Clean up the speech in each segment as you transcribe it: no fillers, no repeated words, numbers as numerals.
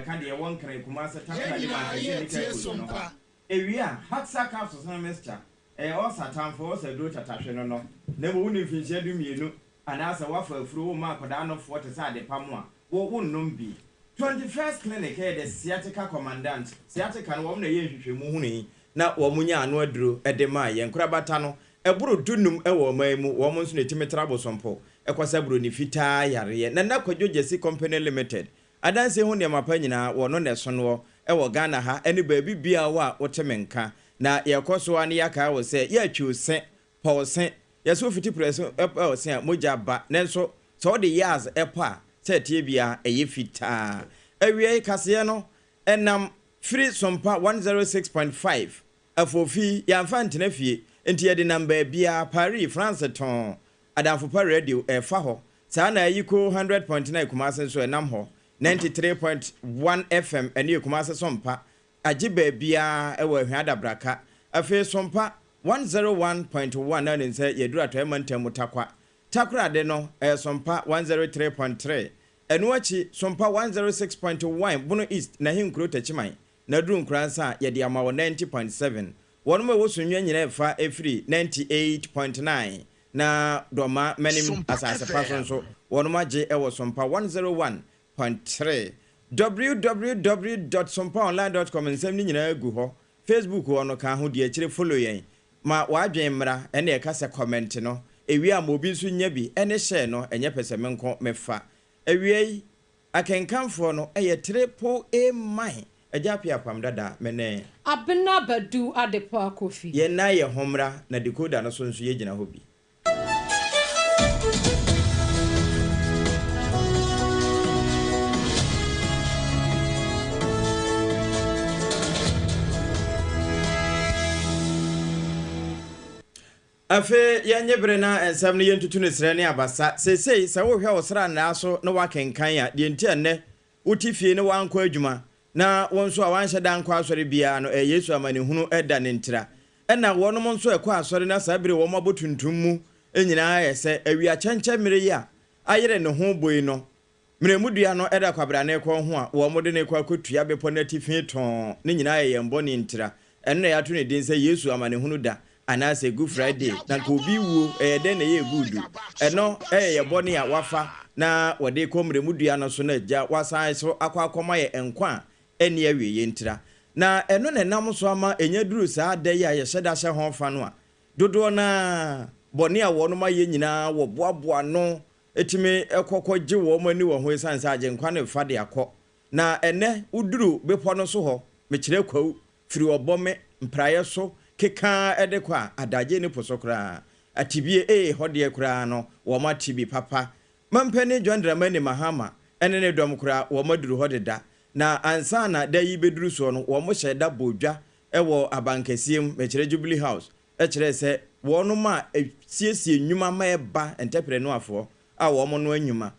ɛka deɛ ɛwɔ Nkran, Kumase, Yɛn Takoradi, nyinaa Mankessim ne yɛretie Cape Coast no ho. Sompa. Ewie a, Haxa capsules no mixture, ɛyɛ ulcer tamfo, ulcer aduro tatahwe no no, na mmom wonni mfinhyia 12 anaasɛ woafa afuro, womma akwadaa nofoɔ te sɛ adepa mo a, wo wonnom bi. 21st Clinic yɛ the sciatica commandant, sciatica no wɔn na ɛyɛɛ nhwehwɛmu hunui na wɔn nyaa ano aduro de maa yɛn. Nkorabata no, ɛboro 15 wɔ ɔman yi mu, wɔn nso na ɛtumi tra bosompo kɔsa buroni fitaa yareɛ. Nana Kwadwo Gyasi Company Limited, adansie ho nneɛma pa nyinaa wɔno na ɛsonoɔ wɔ Ghana ha ne baabi biara a wote me nka. Na yɛkɔ so ara na yɛakae wo sɛ yɛatwi wo se, pɔ wo se, yɛse wo fiti prɛso pɛ wo se a mogya ba nanso sɛ wode yaz pɔ a sɛ ɛteɛ biara ɛyɛ fitaa. Awiei kaseɛ no ɛnam firi Sompa 106.5 Afofi, yɛamfa antena fie nti yɛde nam baabiara, Paris, France tɔnn, Adamfo Pa Radio ɛfa hɔ, saa na Ayiko 100.9 Kumase nso ɛnam hɔ, 93.1 FM ɛno yɛ Kumase Sompa, agye baabiara ɛwɔ Ahwea Adabraka, afei Sompa 101.1 na wonim sɛ yɛaduru Atɔeɛ Mantam mu Tarkwa, Takoradi no ɛyɛ Sompa 103.3, ɛno akyi Sompa 106.1 Bono East Nahenkuro Takyiman na aduru Nkoransa a yɛde ama wɔ 90.7, wɔnom a ɛwɔ Sunnwa nyinaa ɛfa ɛfiri 98.9 na Dɔma Manim Sompa asase pa so FM. nso wɔnom agye ɛwɔ Sompa 101.3. Www dot sompaonline dot com nsɛm no nyinaa gu hɔ, Facebook hɔ no ka ho di akyire follow yɛn ma w'adwen mmra ɛne ɛka sɛ comment no ɛwie a ma obi nso nya bi ɛne share no ɛnyɛ pɛsɛmenko mefa awiei Akenkanfoɔ no yɛ triple A man. Agya Appiah Apam Dada me ne. Abena Badu Adepoah Kofi. Yɛn nan yɛ ho mmra na decoder no so nso yɛgyina hɔ bi. Afei yɛnnye bere na nsɛm no yɛntutu no serɛ ne abasa. Seesei sɛ wohwɛ wo srannaa so na woakenkan a, deɛ nti a nnɛ wote fie na woankɔ adwuma, na wo nso a woanhyɛ da ankɔ asɔre biara no, ɛyɛ Yesu amanehunu da no ntira. Ɛna wɔnom nso a ɛkɔ asɔre na saa bere wɔn abɔ tuntum mu nyinaa ayɛ sɛ awia kyɛnkyɛn mmere yi a ayere ne ho bɔ yi no, Mmerɛmudua no da kwabrane kɔn ho a wɔde no rekɔ akɔtua bepɔ no atifi tɔnn. Ne nyinaa yɛ yɛn bɔne ntira. Ɛno na yɛato ne din sɛ Yesu Amanehunu Da anaasɛ Good Friday. Na anka obi wuo, ɛyɛ dɛn na ɛyɛ Good? Ɛno yɛ yɛn bɔne a wɔafa na wɔde rekɔ mmerɛmudua no so no agya wɔasan so akɔ akɔma yɛn nkwa a ɛnni awieeɛ ntira. Na ɛno na ɛnam so ama ɛnya duru saa da yi a yɛhyɛ da hyɛ ho fa no a, dodoɔ no ara bɔne a wɔnom ayɛ nyinaa wɔboaboa ano tumi kɔ kɔgye wɔn ani wɔ ho esiane sɛ Agyenkwa no refa de akɔ. Na ɛnnɛ woduru bepɔ no so hɔ, mekyerɛ Kwawu, firi Ɔbɔme, mpraeɛ so keka ara de kɔ a, adagye nni po so koraa. Atibie ee, hɔ deɛ koraa no, wɔn ate bi papa. Mampanin John Dramani Mahama ne ne dɔm koraa, wɔn aduru hɔ deda. Na ansa na da yi bɛduru soɔ no, wɔn hyɛɛ da bɔɔ dwa wɔ abankɛseɛ mu, mekyerɛ Jubilee House, kyerɛɛ sɛ wɔnom a siesie nnwuma ma ɛba ntɛprɛnoafoɔ a wɔn noa nnwuma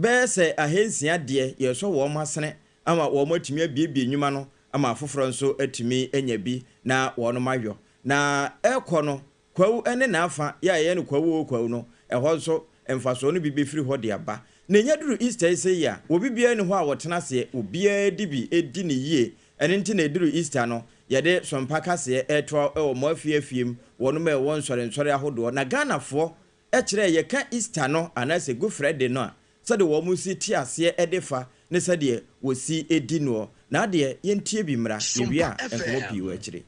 bɛyɛ sɛ ahansia deɛ yɛresɔ wɔn asene ama wɔn atumi abiebie nnwuma no ama afoforɔ nso atumi anya bi na wɔnom ayɔ. Na ɛrekɔ no Kwawu ne n'afa yɛ a yɛyɛ no Kwawu oo Kwawu no ɛhɔ nso mfasoɔ no bi bɛfiri hɔ de aba. Na ɛnya duru Easter yi sei a, obi biara nni hɔ a ɔtena aseɛ, obiara di bi di no yie. Ɛno nti na ɛduru Easter no, yɛde sompa kaseɛ retoa wɔ mo afie afie mu, wɔnom a ɛwɔ nsɔre nsɔre ahodoɔ. Na Ghanafoɔ kyerɛ yɛka Easter no anaasɛ Good Friday no a, sɛdeɛ wɔn si te aseɛ de fa ne sɛdeɛ wɔsi di noɔ. Na adeɛ, yɛntie bi mmra, yɛwie Sompa a nkɔmmɔ pii FM. wɔ akyire.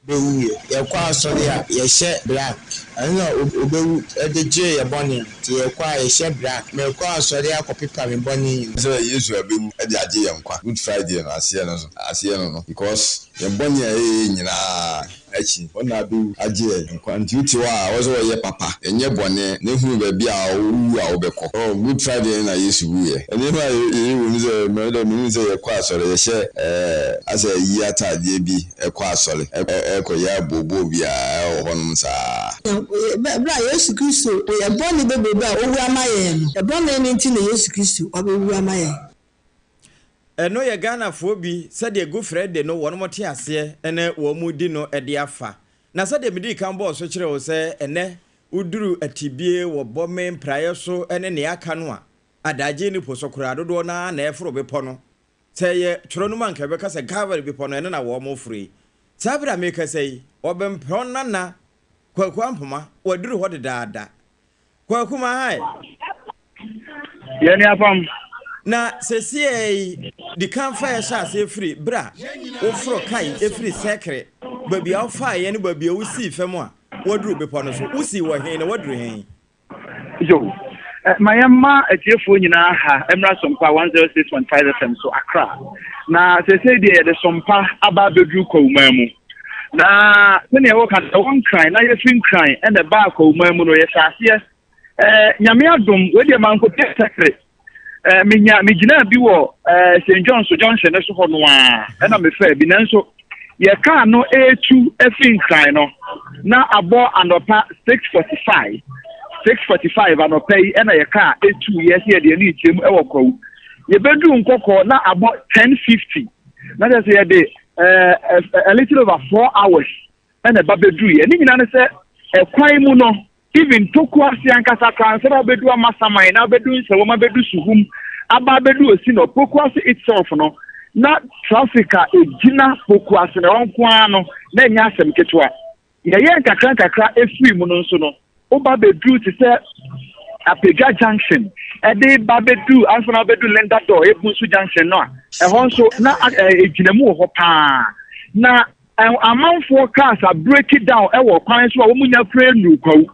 Bɛwuiɛ. Yɛkɔ asɔre a, yɛhyɛ black. Ɛno na ɔbɛwu de gyee yɛn bɔne. Nti yɛkɔ a, yɛhyɛ black. Merekɔ asɔre akɔpepa me bɔne nyinaa. Sɛ Yesu abɛwu de agye yɛn nkwa. Good Friday no aseɛ no aseɛ no no because yɛn bɔne a yɛyɛ nyinaa akyi ɔna abɛwu agye yɛn nkwa nti wote hɔ a ɛwɔ sɛ wɔyɛ papa nyɛ bɔne na hunu baabi a wowu a wobɛkɔ. Oh Good Friday no na Yesu wuiɛ. Nneɛma a yɛyɛ wɔ mu sɛ mɛ dɛ mehu sɛ yɛkɔ asɔre yɛhyɛ ɛɛ asɛ ayi ataadeɛ bi kɔ asɔre kɔ yɛ abooboo bi a ɛwɔ hɔ nom saa. Bere a Yesu Kristo yɛn bɔne bebrebe a owu ama yɛn no, yɛn bɔne no nti na Yesu Kristo wabewu ama yɛn. Ɛno yɛ Ghanafoɔ bi sɛdeɛ Good Friday no wɔnom te aseɛ ne wɔn di no de afa. Na sɛdeɛ medii kan bɔɔ so kyerɛɛ wo sɛ ɛnnɛ woduru Atibie wɔ Bɔme mpraeɛ so ne nea aka no a, Adagye ne po so koraa, dodoɔ no ara na ɛreforo bepɔ no. Sɛ ɛyɛ twerɛ no mu a, anka yɛbɛka sɛ Kalvary bepɔ no, ɛno na wɔreforo yi. Saa berɛ a merekasa yi, Ɔbɛmprɔn Nana Kwaku Ampoma, waduru hɔ dedaada. Kwaku Mahae. Yɛn ni apam. Na sesiei yi, di kan fa yɛ hyɛ aseɛ firi berɛ a woforo kae firi Sɛkere, baabi a wofaeɛ ne baabi a wosii fam a woaduru bepɔ no so. Wosii wɔ he na woaduru he? Yo, ma yɛmma atiefoɔ nyinaa ha mmra Sompa 106.5 FM so Accra. Na seesei deɛ yɛde Sompa aba abɛduru Kwawuman mu. Na sɛnea wɔka no, ɛwɔ Nkran na yɛfiri Nkran ɛna ɛbaa Kwawuman mu no, yɛhyɛ aseɛ. Eh, Nyame adom, wei deɛ mankɔpie sɛkere. Eh, menya megyinaa bi wɔ eh, St. John's Junction no so hɔ no ara ɛna mefaa bi nanso yɛ kaa no ɛretu afiri Nkran no na abɔ anɔpa 6:45 6:45 anɔpa yi ɛna yɛ kaa ɛtu yɛ sɛ yɛde ani kyerɛ mu ɛwɔ Kwawu yɛbɛduru Nkɔkɔɔ na abɔ 10:50 na kyerɛ sɛ yɛde eh, a little over 4 hours ɛna ɛba bɛduru yɛ ne nyinaa ne sɛ ɛkwan mu no Even Toku ase ankasa koraa ansa na wobɛdu Amasaman na wobɛdu Nsawam abɛdu Suhum aba abɛdu Osinɔ, Poku ase itself no, na traffic a ɛgyina Poku ase no ɛhɔ nko ara no, na ɛnyɛ asɛm ketewa. Yɛyɛɛ nkakra nkakra ɛfirii mu no nso no, woba bɛduru te sɛ Apedwa junction ɛde ba bɛduru ansa na wobɛdu Linda Door, Ebunsu junction no a, ɛhɔ nso na ɛgyina mu wɔ hɔ paa. Na Amanfoɔ cars a breaki down wɔ kwan so a wɔn nya koraa nnuru Kwawu.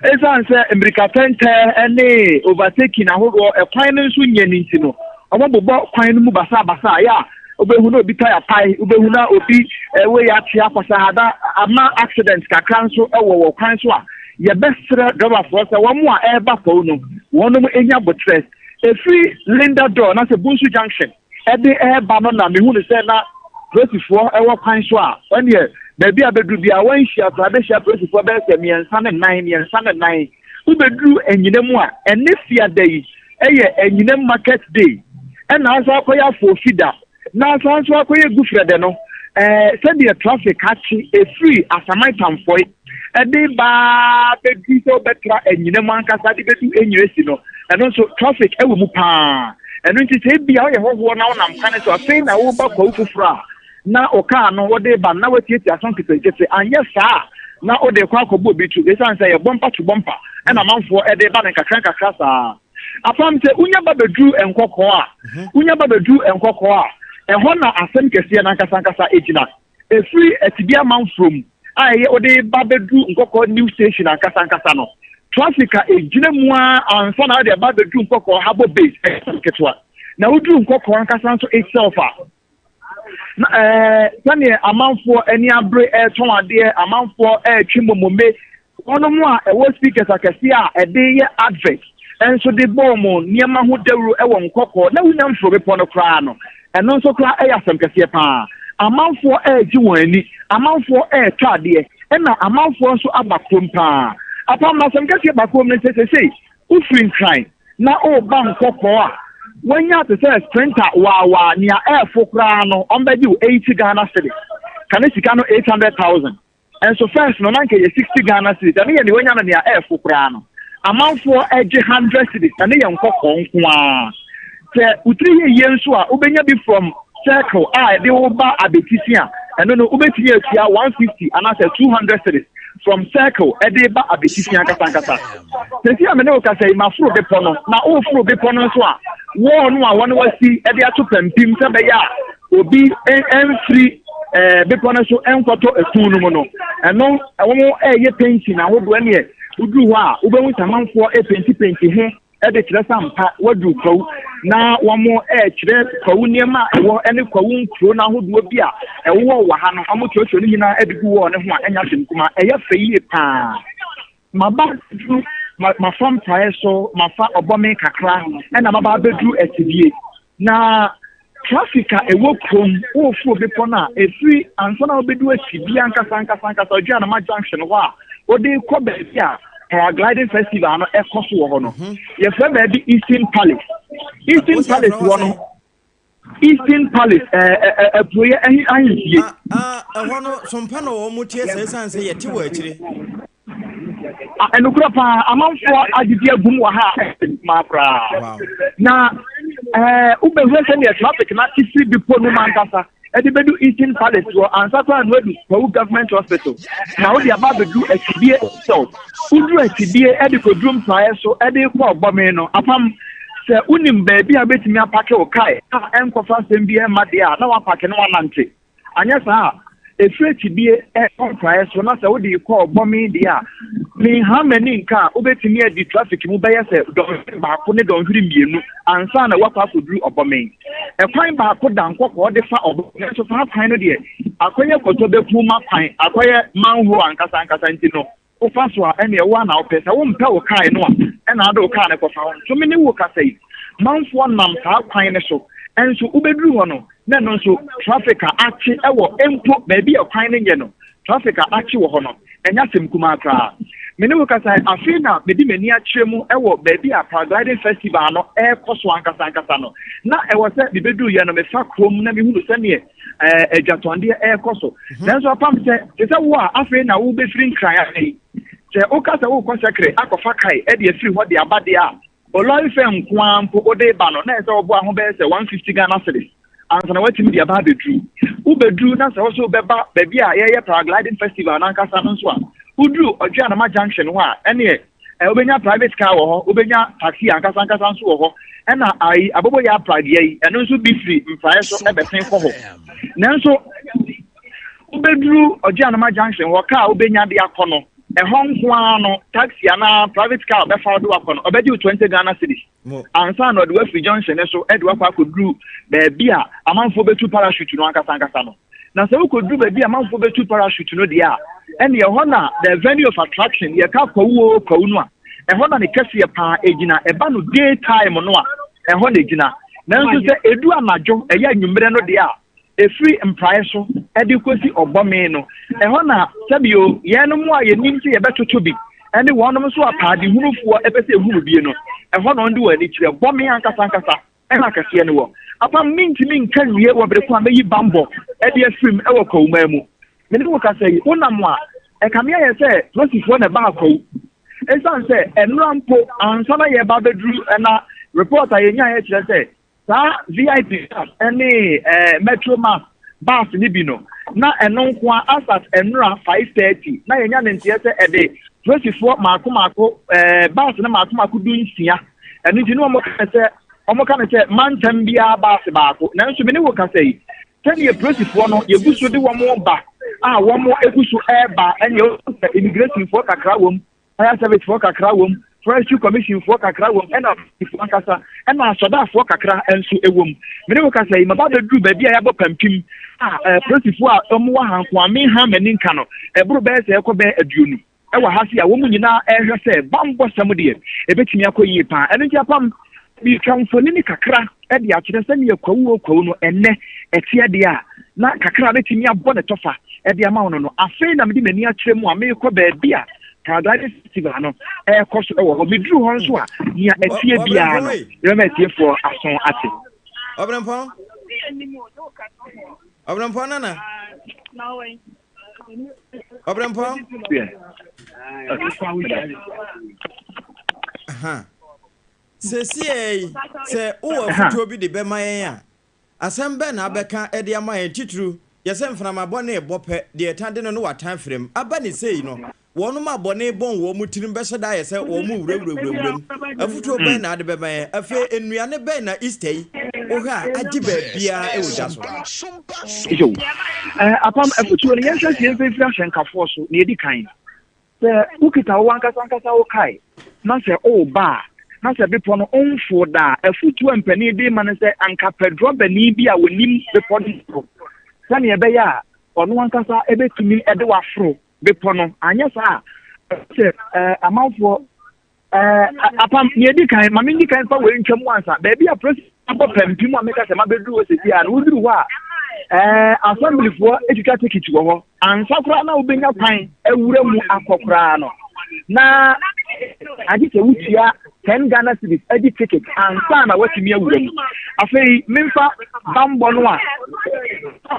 Esiane sɛ mmirika tɛntɛ ne overtaking ahodoɔ ɛkwan no nso nyɛ no nti no, wɔbobɔ kwan no mu basabasa a yɛ a wobɛhu na obi taya pae, wobɛhu na obi wei ate akɔsa na ama accident kakra nso wɔ wɔ kwan so a yɛbɛsrɛ drɔbafoɔ sɛ wɔn a ɛreba Kwawu no wɔnom nya botrɛ. Ɛfiri Linda Door na sɛ Bunsu Junction ɛde reba no na mehu no sɛ na polisifoɔ wɔ kwan so a ɛneɛ baabi a bɛduru biara wɔnhyia koraa bɛhyia polisifoɔ bɛyɛ sɛ mmiɛnsa ne nan mmiɛnsa ne nan wobɛduru anyina mu a ɛne fiada yi ɛyɛ anyinam market day ɛna asan akɔyɛ afoofi da na asan nso akɔyɛ gufrɛdɛ no ɛɛ sɛdeɛ traffic akye ɛfiri asaman tamfɔe ɛde baa bɛdu sɛ wobɛtra anyina mu ankasa de bɛdu Enyiresi no, ɛno nso traffic ɛwɔ mu paa. Ɛno nti sɛ ebia woyɛ hɔhoɔ na wonam kwan so afei na woba kwawu foforɔ a na wo kaa no wode ba no na woatiatia so nketenkete, anyɛ saa a na wode kɔ akɔbɔ obi to ɛsiane sɛ yɛ bɔmpa to bɔmpa ɛna amanfoɔ ɛde ba no nkakra nkakra saa. Apam sɛ wonya ba bɛduru nkɔkɔɔ a, wonya ba bɛduru nkɔkɔɔ a, ɛhɔ na asɛm kɛseɛ no ankasa ankasa ɛgyina. Ɛfiri Atibia Manfrom a ɛyɛ wode ba bɛduru Nkɔkɔɔ New Station ankasa ankasa no, traffic a ɛgyina mu ara ansa na wode aba abɛduru Nkɔkɔɔ Harbour Base ɛyɛ asɛm ketewa. Na woduru Nkɔkɔɔ ankasa nso itself a, na ɛɛ sɛdeɛ amanfoɔ ani abere ɛretɔn adeɛ, amanfoɔ ɛretwe momome, Wɔnom a ɛwɔ speakers akɛseɛ a ɛde yɛ advert nso de bɔ wɔn nneɛma ho dawuro wɔ nkɔkɔɔ na wonya mforo bepɔ no koraa no, ɛno nso koraa ɛyɛ asɛm kɛseɛ paa. Amanfoɔ ɛregye wɔn ani, amanfoɔ ɛretɔ adeɛ, ɛna amanfoɔ nso aba kurom paa. Apam no asɛm kɛseɛ baako wɔ mu ne sɛ seesei wofiri Nkran na woreba nkɔkɔɔ a, woanya te sɛ sprinter waawaa nea ɛrefo koraa no ɔmbɛgye wo 80 Ghana cedis, ka ne sika no 800,000. Nso first no na nka ɛyɛ 60 Ghana cedis, ɛno yɛ nea wanya no nea ɛɛfo koraa no. Amanfoɔ gye 100 cedis, ɛno yɛ nkɔkɔɔ nko ara. Sɛ wo tiri yɛ yie nso a, wobɛnya bi from circle a ɛde wo ba Abetifi a, ɛno no wobɛtumi atua 150 anaasɛ 200 cedis from circle ɛde ba Abetifi ankasa ankasa. Sɛsi a me ne wo kasa yi, maforo bepɔ no, na woforo bepɔ no nso a, wall no a wɔn asi de ato pampim sɛ bɛyɛ a obi mfiri eh, bepɔ no so nkɔtɔ ɛkun no mu no, ɛno wɔn ɛyɛ painting ahodoɔ ɛneɛ woduru hɔ a wobɛhu sɛ amanfoɔ ɛpenti ho ɛde kyerɛ sɛ ampa waduru kwawu na wɔn ɛkyerɛ kwawu nneɛma a ɛwɔ ɛne kwawu nkuro no ahodoɔ bi a ɛwowɔ wɔ ha no wɔn kyerɛkyerɛ no nyinaa ɛde gu wɔn ne ho a ɛnyɛ asɛm kuma ɛyɛ fɛ yie paa. Maba abɛduru, mafa mpaeɛ so, mafa ɔbɔme kakra, ɛna maba abɛduru atidie. Na traffic a ɛwɔ kurom, woforo bepɔ no a, ɛfiri ansa na wobɛdu atidie ankasa ankasa ankasa, Odwianoma junction hɔ a, wode kɔ baabi a paragliding festival no ɛkɔ so wɔ hɔ no. Mhm. Yɛfrɛ baabi Eastern Palace. Eastern Palace hɔ no, Eastern Palace ɛɛ apueɛ ahemfie. Ɛhɔ no sompa na wɔn tie sɛ ɛsan sɛ yɛte wɔ akyire. Ɛnokorɛ paa, amanfoɔ agyegye agum wɔ ha a ɛyɛ maa koraa. Na ɛɛ wobɛhwɛ sɛdeɛ traffic no ate firi bepɔ no mu ankasa ɛde bɛdu Eastern Palace hɔ ansa koraa na wadu Kwawu Government Hospital na wode aba abɛdu Atibie itself. Woduru Atibie ɛde kɔduru Mpraeɛ so ɛde kɔ Ɔbɔme no, apam sɛ wonim baabi a wobɛtumi apake wo kae a ɛnkɔfa asɛm biara mma deɛ a na woapake na woanante. Anyɛ saa a, ɛfiri atibie rekɔ mpraeɛ so na sɛ wode rekɔ ɔbɔme deɛ a, menha m'ani nka a, wobɛtumi adi traffic mu bɛyɛ sɛ dɔnhwere baako ne dɔnhwere mmienu ansa na woakɔ akɔduru ɔbɔme. Ɛkwan baako da nkɔkɔɔ de fa ɔbɔme, nanso saa kwan no deɛ, akɔyɛ kɔtɔbɛkuuma kwan, akɔyɛ manhole ankasa ankasa nti no, Wofa so a, ɛnneɛ wo ara na wopɛ. Sɛ wompɛ wo kae no a, ɛnna wode wo kaa no kɔfa hɔ. Nso me ne wo rekasa yi, manfoɔ nam saa kwan no so. Nso wobɛduru hɔ no, na ɛno nso traffic a akye wɔ mpo baabi a kwan no nyɛ no, traffic a akye wɔ hɔ no, ɛnyɛ asɛm kumaa koraa. Me ne wo kasa yi, afei na mede m'ani akyerɛ mu wɔ baabi a paragliding festival no rekɔ so ankasa ankasa no. Na ɛwɔ sɛ mebɛduruiɛ no, mefa kurom na mehunu sɛdeɛ adwatɔndeɛ ɛrekɔ so mhm. Nanso apam sɛ te sɛ wo a afei na wobɛfiri Nkran aba yi, sɛ woka sɛ wokɔ Sɛkere akɔfa kae ɛde afiri hɔ de aba deɛ a, olɔre fɛ nko ara mpo wode ba no na ɛsɛ wɔboa ho bɛyɛ sɛ 150 Ghana cedis ansa na woatumi de aba abɛduru. Wobɛduru na sɛ wo so wobɛba baabi a yɛyɛ paragliding festival no ankasa no nso a, woduru Ɔdweanoma junction hɔ a, ɛneɛ wobɛnya private car wɔ hɔ, wobɛnya taxi ankasa ankasa nso wɔ hɔ, ɛna ayi aboboyɛ apradeɛ yi, ɛno nso bi firi Mpraeɛ so ɛbɛsen kɔ hɔ. Nanso wobɛduru Ɔgyeanoma junction hɔ, car wobɛnya de akɔ no, ɛhɔ nko ara no, taxi anaa private car ɔbɛfa wode wakɔ no, ɔbɛgye wo 20 Ghana cedis ansa na ɔde wafiri junction no so de wakɔ akɔduru baabi a amanfoɔ bɛtu parachute no ankasa ankasa no. Na sɛ wokɔduru baabi a amanfoɔ bɛtu parachute no deɛ a, ɛnneɛ ɛhɔ na the venue of attraction, yɛka Kwawu oo Kwawu no a, ɛhɔ na ne kɛseɛ paa ɛgyina. Ɛba no day time no a, ɛhɔ na ɛgyina. Nanso sɛ ɛdu anadwo, ɛyɛ anwummerɛ no deɛ a, ɛfiri Mpraeɛ so de kɔsi Ɔbɔme no, ɛhɔ na sɛbio yɛnom a yɛnim sɛ yɛbɛtoto bi ne wɔnom nso a paadehunufoɔ pɛ sɛ ɛhunu bie no, ɛhɔ na wɔde wɔn ani kyerɛ. Bɔme ankasa ankasa. Ɛna akɛseɛ no wɔ. Apam mentumi nka nwie wɔ bere ko a mɛyi bammɔ de afiri mu wɔ Kwawuman mu. Me ne wo kasa yi, wonam a, ɛkame ayɛ sɛ Polisifoɔ na ɛbaa Kwawu. Ɛsiane sɛ ɛnora mpo ansa na yɛreba abɛduru na report a yɛnyaeɛ kyerɛ sɛ saa VIP bus ne eh, Metro Mass bus no bi no, na ɛno nko ara as at ɛnora 5:30 na yɛnya ne nteɛ sɛ ɛde Polisifoɔ maako maako eh, bus no maako maako 16. Ɛno nti ne wɔka sɛ wɔka no sɛ mantam biara baase baako. Nanso me ne wo kasa yi, sɛdeɛ polisifoɔ no yɛgu so de wɔn ba a wɔn gu so reba, ɛnneɛ wohu sɛ immigrationfoɔ kakra wom, fire servicefoɔ kakra wom, forestry commissionfoɔ kakra wom, ɛna polisifoɔ ankasa, ɛna asɔdaafoɔ kakra nso wom. Me ne wo kasa yi, maba abɛduru baabi a yɛabɔ pampim a polisifoɔ a wɔwɔ ha nko a menha m'ani nka no, ɛboro bɛyɛ sɛ ɛkɔ bɛyɛ 20. Wɔ ha sei a wɔn nyinaa rehwɛ sɛ bammɔsɛm deɛ, ɛbɛtumi akɔ yie paa. Ɛno nti apam, meretwa mfonini kakra de akyerɛ sɛdeɛ Kwawu o Kwawu no ɛnnɛ ɛteɛ deɛ a, na kakra a mɛtumi abɔ ne tɔfa de ama wo no no. Afei na mede m'ani akyerɛ mu a merekɔ baabi a Paragliding Festival no ɛrekɔ so wɔ hɔ. Meduru hɔ nso a, nea ɛteɛ biara no, yɛbɛma atiefoɔ aso ate. Ɔbrɛmpɔn. Ɔbrɛmpɔn nana. Ɔbrɛmpɔn. Seesei yi, sɛ wowɔ afotuo bi de bɛma yɛn a, asɛm bɛn na abɛka de ama yɛn? Titiriw, yɛ sɛ mframa bɔne rebɔ pɛ, deɛ ɛtan de no no watan frɛ mu. Aba ne sei no, Wɔnom a bɔne bɔn wɔn tirim bɛhyɛ da ayɛ sɛ wɔn rewurawura wuram. Afutuo bɛn na ade bɛma yɛn? Afei nnuane bɛn na Easter yi wohwɛ a agye baabiara wɔ dwa so? Yo, eh, apam afutuo no yɛnhwɛ sɛ yɛmfɛmfiri ahyɛnkafoɔ so. Nea ɛdi kan, sɛ wokita wo ankasa ankasa wo kae na sɛ woreba a, na sɛ bepɔ no womfoo da a, afutuo a mpanin de ma no sɛ anka pɛ drɔbani bi a ɔnim bepɔ no foro sɛnea ɛbɛyɛ a ɔno ankasa bɛtumi de waforo bepɔ no, anyɛ saa a, sɛ ɛɛ amanfoɔ ɛɛ apam nea edi kan, ma mendi kan fa wei ntwa mu ansa. Baabi a polisi abɔ pampim a meka sɛ mabɛduru hɔ sɛsi a no, woduru hɔ a, ɛɛ asɛmblifoɔ atwitwa tikiti wɔ hɔ ansa koraa na wobɛnya kwan awura mu akɔ koraa no, na agye sɛ wotua 10 Ghana cedis adi ticket ansa na woatumi awura mu. Afei memfa bammɔ no a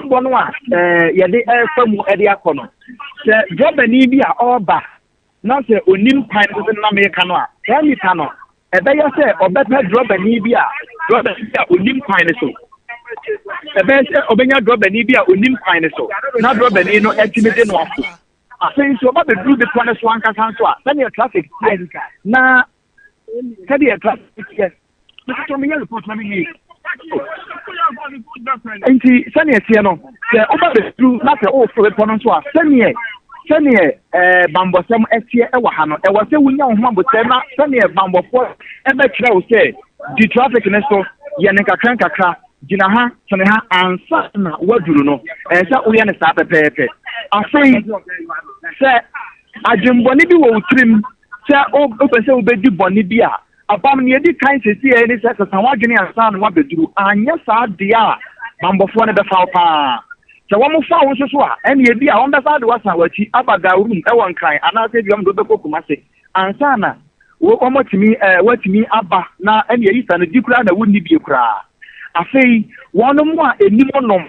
bammɔ no a ɛɛ yɛde ɛrefa mu de akɔ no, sɛ drɔbani bi a ɔreba na sɛ ɔnim kwan no so sɛ na meka no a, saa nipa no, ɛbɛyɛ sɛ ɔbɛpɛ drɔbani bi a drɔbani bi a ɔnim kwan no so. Ɛbɛyɛ sɛ ɔbɛnya drɔbani bi a ɔnim kwan no so na drɔbani no atumi de no ato. Afei nso ɔba bɛduru bepɔ no so ankasa nso a, sɛdeɛ traffic teɛ na sɛdeɛ traffic teɛ mesotɔ meyɛ report na mewie. Nti sɛdeɛ teɛ no, sɛ woba bɛduru na sɛ woforo bepɔ no nso a, sɛdeɛ sɛdeɛ ɛɛ bambɔsɛm ɛteɛ ɛwɔ ha no, ɛwɔ sɛ wonya wo ho abotɛ na sɛdeɛ bambɔfoɔ ɛbɛkyerɛ wo sɛ di traffic no so, yɛ no nkakra nkakra, gyina ha, tene ha ansa na woaduru no, ɛyɛ sɛ woyɛ no saa pɛpɛɛpɛ. Afei sɛ adwembɔne bi wɔ wo tirim sɛ wopɛ sɛ wobɛdi bɔne bi a, Abam, nea edi kan seesei ne sɛ sesa w'adwene ansa na woabeduru. Anyɛ saa deɛ a, bammɔfoɔ no bɛfa wo paa. Sɛ wɔfa wo nso so a, ɛnneɛ ebia wɔbɛsan de wo asan w'akyi aba Gaurum wɔ Nkran anaasɛ ebia wɔde wo bɛkɔ Kumasi ansa na wɔatumi woatumi aba na ɛnneɛ Easter no di koraa na wonni bie koraa. Afei wɔnom a ɛnim nom,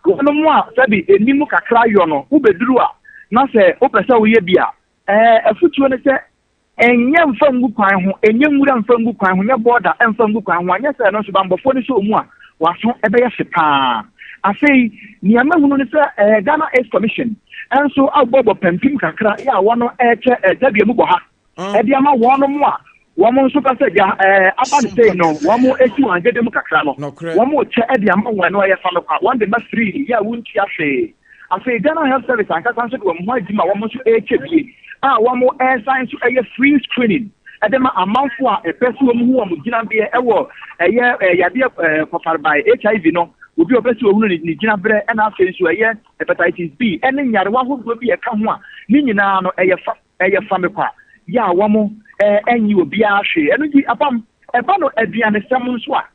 wɔnom a sɛbe ɛnim kakra yɔ no, wobɛduru a na sɛ wopɛ sɛ woyɛ bi a, ɛɛ afutuo ne sɛ Ɛnyɛ mfa ngu kwan ho, ɛnyɛ nwura mfa ngu kwan ho, nyɛ bɔɔda mfa ngu kwan ho, anyɛ sɛ ɛno nso bammɔfoɔ no sɔ mu a, w'aso bɛyɛ hye pa ara. Afei, nea mahunu ne sɛ ɛɛ Ghana AIDS Commission nso abobɔbɔ pampim kakra yɛ a wɔn rekyɛ ɛɛ tadua mu bɔ ha de ama wɔn a wɔn nso pɛ sɛ gya ɛɛ aba no sei no wɔn esi wɔn agede mu kakra no, wɔn rekyɛ de ama wɔn, ɛno ɛyɛ fa no kwa, wɔn de ma free yɛ a wontua hwee. Afei Ghana Health Service ankasa nso de wɔn ho agye mu a wɔn nso rekyɛ bie a wɔresan nso ɛyɛ free screening ɛde ma amanfoɔ a ɛpɛ sɛ wɔn hu wɔn gyinabeɛ ɛwɔ ɛyɛ yadeɛ kɔfarebae HIV no, obi a ɔpɛ sɛ ɔhunu ne gyinaberɛ, ɛna afei nso ɛyɛ hepatitis B ɛne nyarewa ahodoɔ bi a ɛka ho a ne nyinaa no ɛyɛ fa ɛyɛ fa me kwa yɛ a wɔn ɛnyi obiara hwee. Ɛno nti apam ɛba no aduanesɛm nso a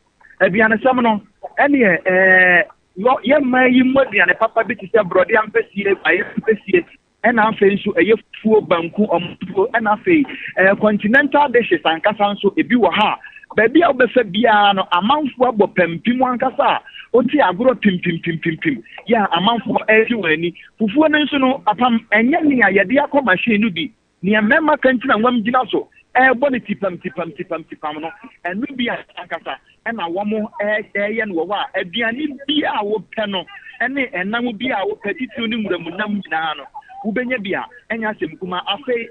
aduanesɛm no ɛneɛ ɛɛ Yɔ yɛn man yi mu aduane papa bi te sɛ borɔde ampesie, bayerɛ ampesie, ɛna afei nso ɛyɛ fufuo, banku, ɔmo ɛna afei ɛɛ continental dishes ankasa nso ebi wɔ ha a baabi a wobɛfa biara no amanfoɔ abɔ pampim ankasa a wote agorɔ pimpimpimpimpim yɛ a amanfoɔ ɛregye wɔn ani. Fufuo no nso no apam ɛnyɛ nea yɛde akɔ machine no bi. Nea mmarima kantinanwam gyina so rebɔ no tipam tipam tipam tipam no, ɛno bi ankasa na wɔreyɛ no wɔ hɔ a aduane biara a wopɛ no ne ɛnam biara a wopɛ, titiriw ne nwura mu nam nyinaa no, wubenya bi a ɛnyɛ asɛm kumaa. Afei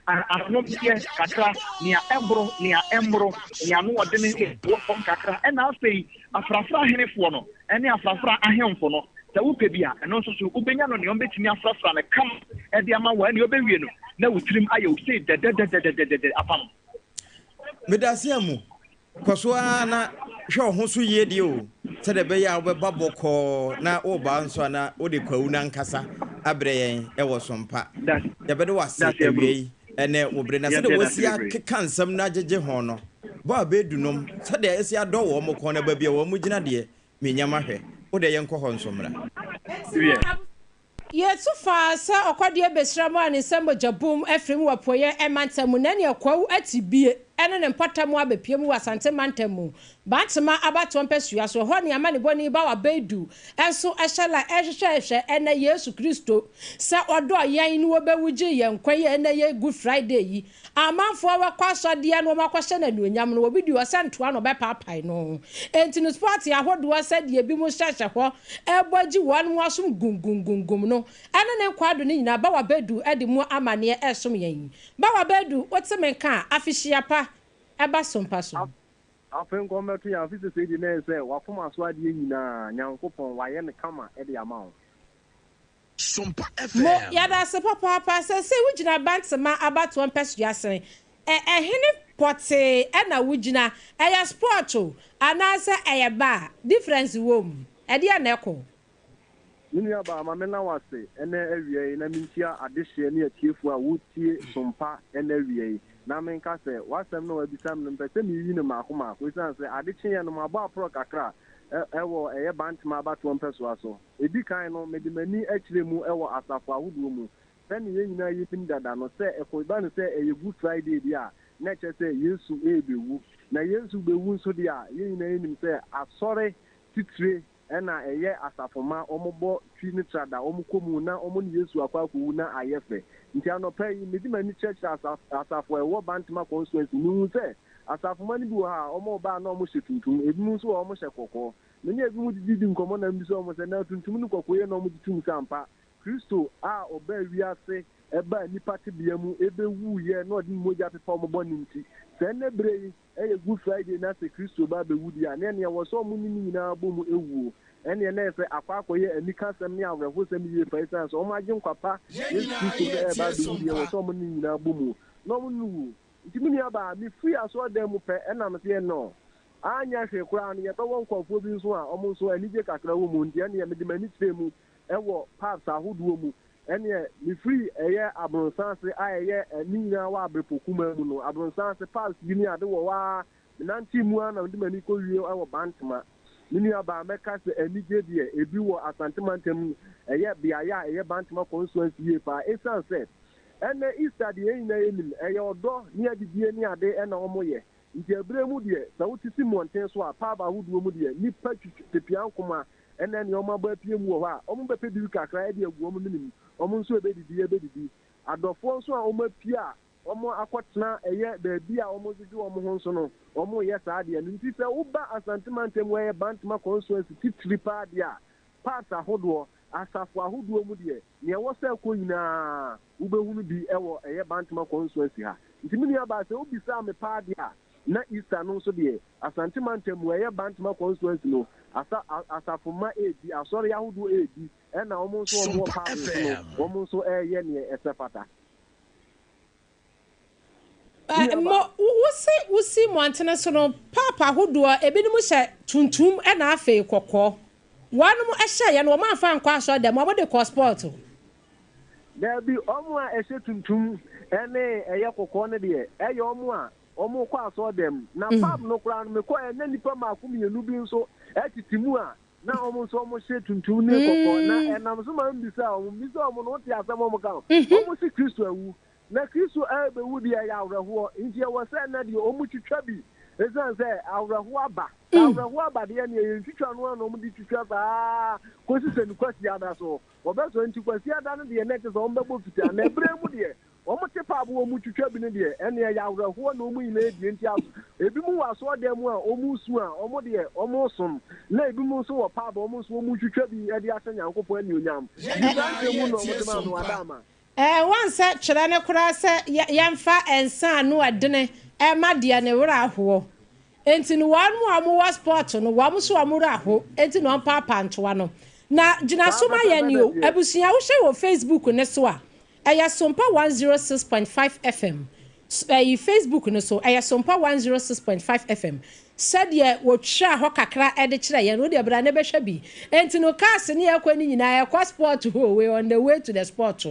anomeɛ kakra, nea ɛboro, nea ɛmmoro, nea ano ɔdene, nea ɛwɔ fam kakra, ɛnna afei afrafra ahenefoɔ no ne afrafra ahemfo no, sɛ wopɛ bi a, ɛno nso so wobɛnya no, nea wɔbɛtumi afrafra no kama de ama wo a, ɛnneɛ wobɛwie no na wo tirim ayɛ wo sei dɛdɛdɛdɛdɛdɛdɛ apam. Medase Amu, kɔ so ara na hwɛ wo ho so yie deɛ o, sɛdeɛ ɛbɛyɛ a wobɛba bɔkɔɔ na woreba nso a na wode kwawu no ankasa abrɛ yɛn wɔ Sompa. Yɛbɛda wo ase awiei ne wo bere, na sɛdeɛ woasi akeka nsɛm no agyegye ho no, bɔ a bɛadu nom, sɛdeɛ asi adɔ wɔn kɔn na baabi a wɔn gyina deɛ, mennya mahwɛ. Wo deɛ yɛnkɔ hɔ nso mmra. Yɛtu fa sɛ ɔkɔdeɛ bɛhyira mu a ne nsa mogya bum afiri mu wɔ apueɛ mantam mu na nea Kwawu Atibie ne ne mpɔtam abɛpue mu wɔ Asante mantam mu Bantama abatoɔ mpasua so. Ɛhɔ ne amanebɔni Bawa Baidu nso hyɛ la rehwehwɛ hwɛ ɛnnɛ Yesu Kristo sɛ ɔdɔɔ yɛn ne ɔbɛwu gyee yɛn nkwa yi a ɛnnɛ yɛ Good Friday yi. Amanfoɔ bɛkɔ asɔdeɛ na wɔakɔhyɛ no anuonyam no, obi deɛ ɔsɛ ntoa na ɔbɛpaapae no. Enti no spɔɔte ahodoɔ sɛdeɛ ebinom hyehyɛ hɔ rebɔ gye wɔn asom gumgumgumgum no ne ne nkwaado no nyinaa, Bawa Badu de mu amaneɛ resom yɛn. Bawa Badu, wote me nka a, afehyia pa ba so mpa so. Afei nkɔmmɛto yɛn afe sesei deɛ na ɛyɛ sɛ w'akoma so adeɛ nyinaa Nyankopɔn wayɛ no kama de ama wo. Sompa Mo, FM. yɛda ase papaapa. Seesei wogyina Bantama abatoɔ mpɛsoa sɛn? Ɛ, ɛhene pɔtee ɛna wogyina? Ɛyɛ sport o, anaasɛ ɛyɛ bar? Difference wɔ mu? Ɛdeɛn na ɛkɔ? Me nua baa, ma menna wo ase ɛnnɛ awia yi na menkyia adehyeɛ ne atiefoɔ a wotie Sompa ɛnnɛ awia yi na menka sɛ w'asɛm no a wabisa me no mepɛ sɛ meyiyi no mmaako mmaako ɛsiane sɛ ade kyeeɛ no mabɔ aporɔ kakra ɛwɔ ɛyɛ Bantama abatoɔ mpɛsoa so. Ɛdi kan no, mede m'ani kyerɛɛ mu wɔ asafo ahodoɔ mu. Sɛdeɛ yɛn nyinaa yɛnim dada no, sɛ ɛkɔba no sɛ ɛyɛ Good Friday deɛ a, na ɛkyerɛ sɛ Yesu rebɛwu. Na Yesu bɛwu nso deɛ a, yɛn nyinaa yɛnim sɛ asɔre titire na ɛyɛ asafomma, wɔbɔ twi ne trada, wɔkɔ mu na wɔne Yesu akɔ akɔwu na ayɛ fɛ. Nti anɔpa yi, mede m'ani kyerɛkyerɛ asaf, asafo a ɛwɔ Bantama constituency, mehuu sɛ asafomma no bi wɔ hɔ a, wɔreba a na wɔhyɛ tuntum, ebinom nso wɔ hɔ a wɔhyɛ kɔkɔɔ. Me ne ebinom didi di nkɔmmɔ na mibisa wɔn sɛ, 'Na tuntum ne kɔkɔɔ yi na wɔgye tom sɛ ampa Kristo a ɔbaa wiase baa nnipa tebea mu bewuiɛ na ɔde ne mogya pepa wɔn bɔne nti, sɛ ɛnnɛ berɛ yi yɛ Good Friday na sɛ Kristo ba abɛwu deɛ a, na ɛneɛ ɛwɔ sɛ wɔne no nyinaa bɔ mu wuo? Ɛnneɛ na ɛyɛ sɛ akɔ akɔyɛ anikasɛm ne awerɛhosɛm yie fa ɛsiane sɛ wɔn Agyenkwa pa Yɛn Yesu nyinaa Kristo no yɛretie reba abɛwu deɛ, ɛwɔ Sompa. sɛ wɔne no nyinaa bɔ mu na wɔne no wuo. Nti me nuabaa, mefiri asɔredan mu pɛ ɛna mese ɛnnɔ. Anyɛ hwee koraa no, yɛbɛwɔ nkurɔfoɔ bi nso a wɔn nso anigye kakra wɔ mu, nti ɛnneɛ mede m'ani kyerɛɛ mu wɔ pubs ahodoɔ mu. Ɛnneɛ mefiri ɛyɛ Abronsan ase a ɛyɛ ne nyinaa wɔ Abrepɔ kumaa mu no, Abronsan ase pubs bi ne ade wɔ hɔ ara, menantee mu ara na mede m'ani kɔwie wɔ Bantama. Me nuabaa, mɛka sɛ anigye deɛ, ebi wɔ Asante mantam, ɛyɛ beaeɛ a ɛyɛ Bantama constituency yie paa, ɛsiane sɛ ɛnnɛ Easter deɛ yɛn nyinaa yɛnim, ɛyɛ ɔdɔ ne adidie ne ade na wɔyɛ. Nti ɛberɛ mu deɛ, sɛ wote si mmɔnten so a, pub ahodoɔ mu deɛ, nnipa twitwi tepea nkoma ne nea wɔabɔ apue mu wɔ hɔ a, wɔbɛpɛ biribi kakra de agu wɔn mene mu, wɔn nso ɛbɛdidi ɛbɛdidi. Adɔfoɔ nso a wɔapue a wɔakɔtena ɛyɛ baabi a wɔdwodwo wɔn ho nso no, wɔyɛ saa adeɛ no. Nti sɛ woba Asante mantam mu, ɛyɛ Bantama constituency titiri paa deɛ a, pubs ahodoɔ, asafo ahodoɔ mu deɛ, nea ɛwɔ sɛ ɛkɔ nyinaa, wobɛhunu bi wɔ ɛyɛ Bantama constituency ha. Nti me nua baa sɛ wobisaa me paa deɛ a, na Easter no nso deɛ, Asante mantam mu, ɛyɛ Bantama constituency no, asa, asafo mma ɛredi, asɔre ahodoɔ ɛredi, ɛna wɔn nso wɔn wɔ Sompa pub nso no, FM. wɔn nso ɛreyɛ neɛ ɛsɛ fata. Me nua Mo, baa. wo se wosi mmɔntene so no, pub ahodoɔ, ebinom hyɛ tuntum ɛna afei kɔkɔɔ. Wɔnom hyɛeɛ no, wɔn amfa ankɔ asɔre dɛm, wɔn de kɔ sport. Daabi, wɔn a ɛhyɛ tuntum ne ɛyɛ kɔkɔɔ no deɛ, ɛyɛ wɔn a wɔkɔ asɔɔdɛm. Na pub no koraa no, mekɔeɛ na nnipa mmaako mmienu bi nso tete mu a na wɔn nso wɔhyɛ tuntum ne kɔkɔɔ. Na ɛnam so ma mebisaa wɔn. Mebisaa wɔn no, wote asɛm a wɔka no? Wɔse Kristo awu. Na Kristo rebɛwu deɛ, ɛyɛ awerɛhoɔ. Nti ɛwɔ sɛ ɛnnɛ deɛ wɔtwitwa bi, ɛsiane sɛ awerɛhoɔ aba. Sɛ awerɛhoɔ aba deɛ, ɛnneɛ yɛntwitwa no ara na wɔde twitwa saa ara kɔsi sɛ ne Kwasiada so. Wɔbɛsɔre nti Kwasiada no deɛ na ɛte sɛ wɔbɛbɔ fitaa na ɛberɛ mu deɛ wɔte paabo wɔn twitwa bi no deɛ ɛnneɛ ɛyɛ awerɛhoɔ na wɔn nyinaa die nti as ebinom wɔ asɔɔdan mu a wɔresu a wɔn deɛ wɔresom na ebinom nso wɔ paabo wɔn nso wɔretwitwa bi de ahyɛ Nyankopɔn anuonyam Yɛn nti saa nyinaa nkyerɛmu na yɛretie wɔde maa me Sompa. wada ama. Ɛɛ, wɔnsɛ kyerɛ no koraa sɛ yɛ yɛmfa nsa ano ɛdene ɛma deɛ ne werɛ ahoɔ. Enti no wɔn a wɔwɔ sport no wɔn nso wɔn werɛ aho enti na wɔpaapaa ntoa no. Na gyina Saa so ma pɛpɛɛpɛ yɛn na o. ɛteɛ. Abusua wohwɛ wɔ Facebook no so a, ɛyɛ Sompa 106.5 FM. Ɛyi Facebook no so, ɛyɛ Sompa 106.5 FM. Sɛdeɛ wɔtwaa hɔ kakra de kyerɛ yɛn no, wodeɛ bra na bɛhwɛ bi. Enti no cars ne yɛkɔ no nyinaa ɛkɔ sport hɔ o, we on the way to the sport.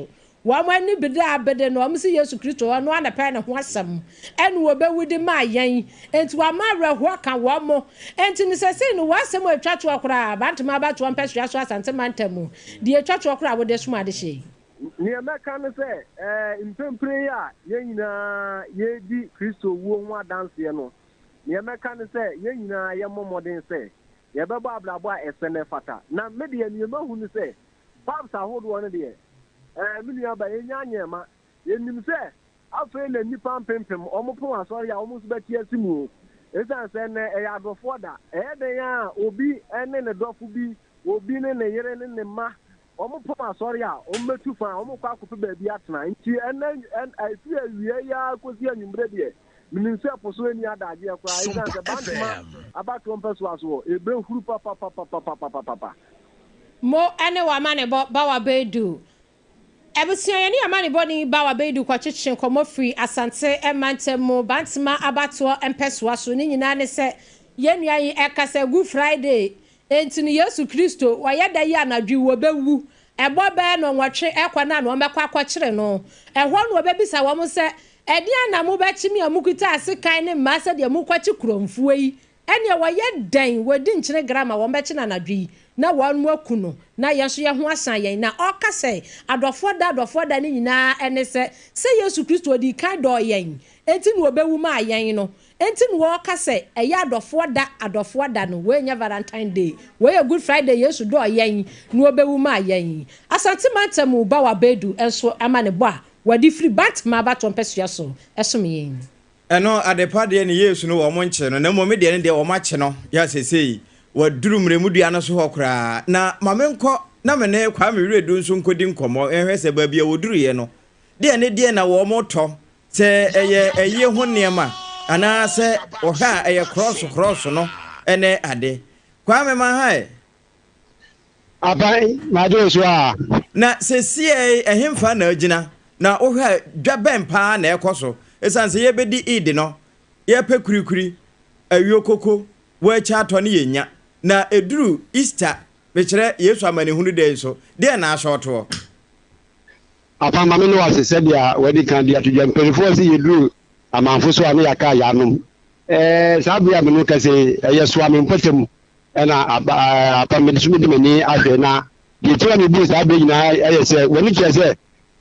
Wɔn ani bere a bere no, wɔse Yesu Kristo, ɔno ara na pɛɛ ne ho asɛm, ɛna ɔbɛwu de maa yɛn, enti wama awerɛhoɔ aka wɔn. Enti no sɛsei no, w'asɛm a ɛtwa toɔ koraa, Bantama abatoɔ mpɛsoa so Asante mantam mu, deɛ ɛtwa toɔ koraa a wode som adehyeɛ yi. Nea mɛka ne sɛ, mprempren yi a yɛn nyinaa yɛredi Kristo wuo ho adanseɛ no, nea mɛka ne sɛ yɛn nyinaa yɛmmɔ mmɔden sɛ yɛbɛbɔ abrabɔ a ɛsɛ na ɛfata. Na me deɛ, nea mahu ne sɛ, Pubs ahodoɔ no deɛ, ɛɛ me nua ba, yɛnnya nyɛɛ ma. Yɛnim sɛ afei na nnipa mpempem wɔpon asɔre a wɔn nso bɛte ase mu o. Esiane sɛ nnɛ ɛyɛ adɔfoɔ da, ɛyɛ dɛn ara a obi ne ne dɔfo bi, obi ne ne yere ne ne mma, wɔpon asɔre a, wɔbɛtu fa, wɔrekɔ akɔpɛ baabi atena. Nti ɛnnɛ, ɛfiri awia yi ara kɔsi anwummerɛ deɛ, menim sɛ po so nni adagyeɛ koraa esiane Sompa sɛ Bantama FM. abatoɔ mpɛsoa soɔ, ɛbɛhuru papapapapapapapa. Mo ne w'amanebɔ Bawa Baidu. Abusua, yɛne amanebɔni Bawa Baidu kɔkyekye nkɔmmɔ firi Asante mantam mu, Bantama abatoɔ mpɛsoa so. Ne nyinaa ne sɛ, yɛn nua yi ɛkasa Good Friday nti no Yesu Kristo ɔyɛ da yi anadwo yi wɔbɛwu. Ɛbɔ bɛyɛ nnɔnwɔtwe ɛkɔ no a na wɔbɛkɔ akɔkyere no. Ɛhɔ na wɔbɛbisa wɔn sɛ, Ɛdeɛn na mobɛkye me a mokita asekan ne mmaa sɛdeɛ mokɔkye korɔmfoɔ yi? Ɛnneɛ wɔyɛ dɛn wɔdi nkyene gram a wɔbɛkye no anadwo yi na wɔn aku no na yɛn nso yɛn ho asan yɛn? Na ɔka sɛ, Adɔfoɔ da, adɔfoɔ da no nyinaa ne sɛ, sɛ Yesu Kristo ɔdii kan dɔɔ yɛn, enti na ɔbɛwu maa yɛn no. Enti na wɔka sɛ ɛyɛ adɔfoɔ da, adɔfoɔ da no. Wei nyɛ Valentine Day, wei yɛ Good Friday, Yesu dɔɔ yɛn na ɔbɛwu maa yɛn. Asante mantam mu Bawa Baidu nso ama ne bɔ a wɔde firi Bantama abatoɔ mpasua so som yɛn. Ɛno adepa deɛ ne Yesu no wɔn nkye no na mmom me deɛ no deɛ wɔn akye no ya sesei waduru mmerɛmudua no so hɔ koraa na ma me nkɔ na me ne Kwame Wiredu nso nkɔdi nkɔmmɔ nhwɛ sɛ baabi a wɔduruiɛ no deɛ ne deɛ na wɔn tɔ sɛ ɛyɛ ayie ho nneɛma anaa sɛ ɔhwɛ a ɛyɛ krɔso krɔso no ne ade Kwame ma ha ɛ. Aban, madwo wo so a. Na sesiei ɛhenfa na agyina? Na wohwɛ a dwa bɛn paa na ɛkɔ so? Esiane sɛ yɛrebɛdi Eid no, yɛrepɛ kurikuri, ayuo koko, wɔakyi atɔ ne yɛnnya. Na ɛduru Easter, mekyerɛ Yesu amanehunu da yi nso, deɛn na ahyɔɔtoɔ? Apan, ma me ne wo ase sɛdeɛ wadi kan de ato dwa. Mpanimfoɔ se yɛduru amanfo so a ne yɛaka yɛanom. Ɛɛ, saa bere a me ne wo kasa yi, ɛyɛ soa me mpɔtam na aba, me nso mede m'ani ahwɛ. Na deɛ ɛti a mebuu saa berɛ nyinaa yɛ sɛ, w'ani kyerɛ sɛ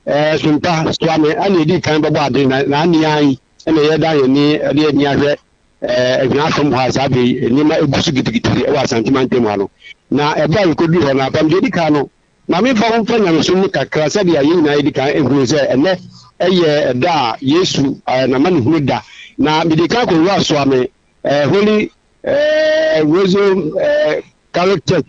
ɛɛ, sompa soa me ɛna ɛdi kan bɛbɔ ade, na n'ani ara yi ɛna yɛdan yɛn ani de ani ahwɛ ɛɛ, Ahwina fam hɔ a saa berɛ yi nneɛma ɛgu so gidigidi wɔ Asante mantam ha no. Na ɛberɛ a yɛkɔduru hɔ no, apam deɛ ɛdi kan no, Ma memfa wo mfa nyamesom mu kakra sɛdeɛ yɛn nyinaa yɛdi kan hunu sɛ ɛnnɛ yɛ ɛda a Yesu n'amanehunu da. Na medi kan kɔwura Soame Holy Rosary Catholic Church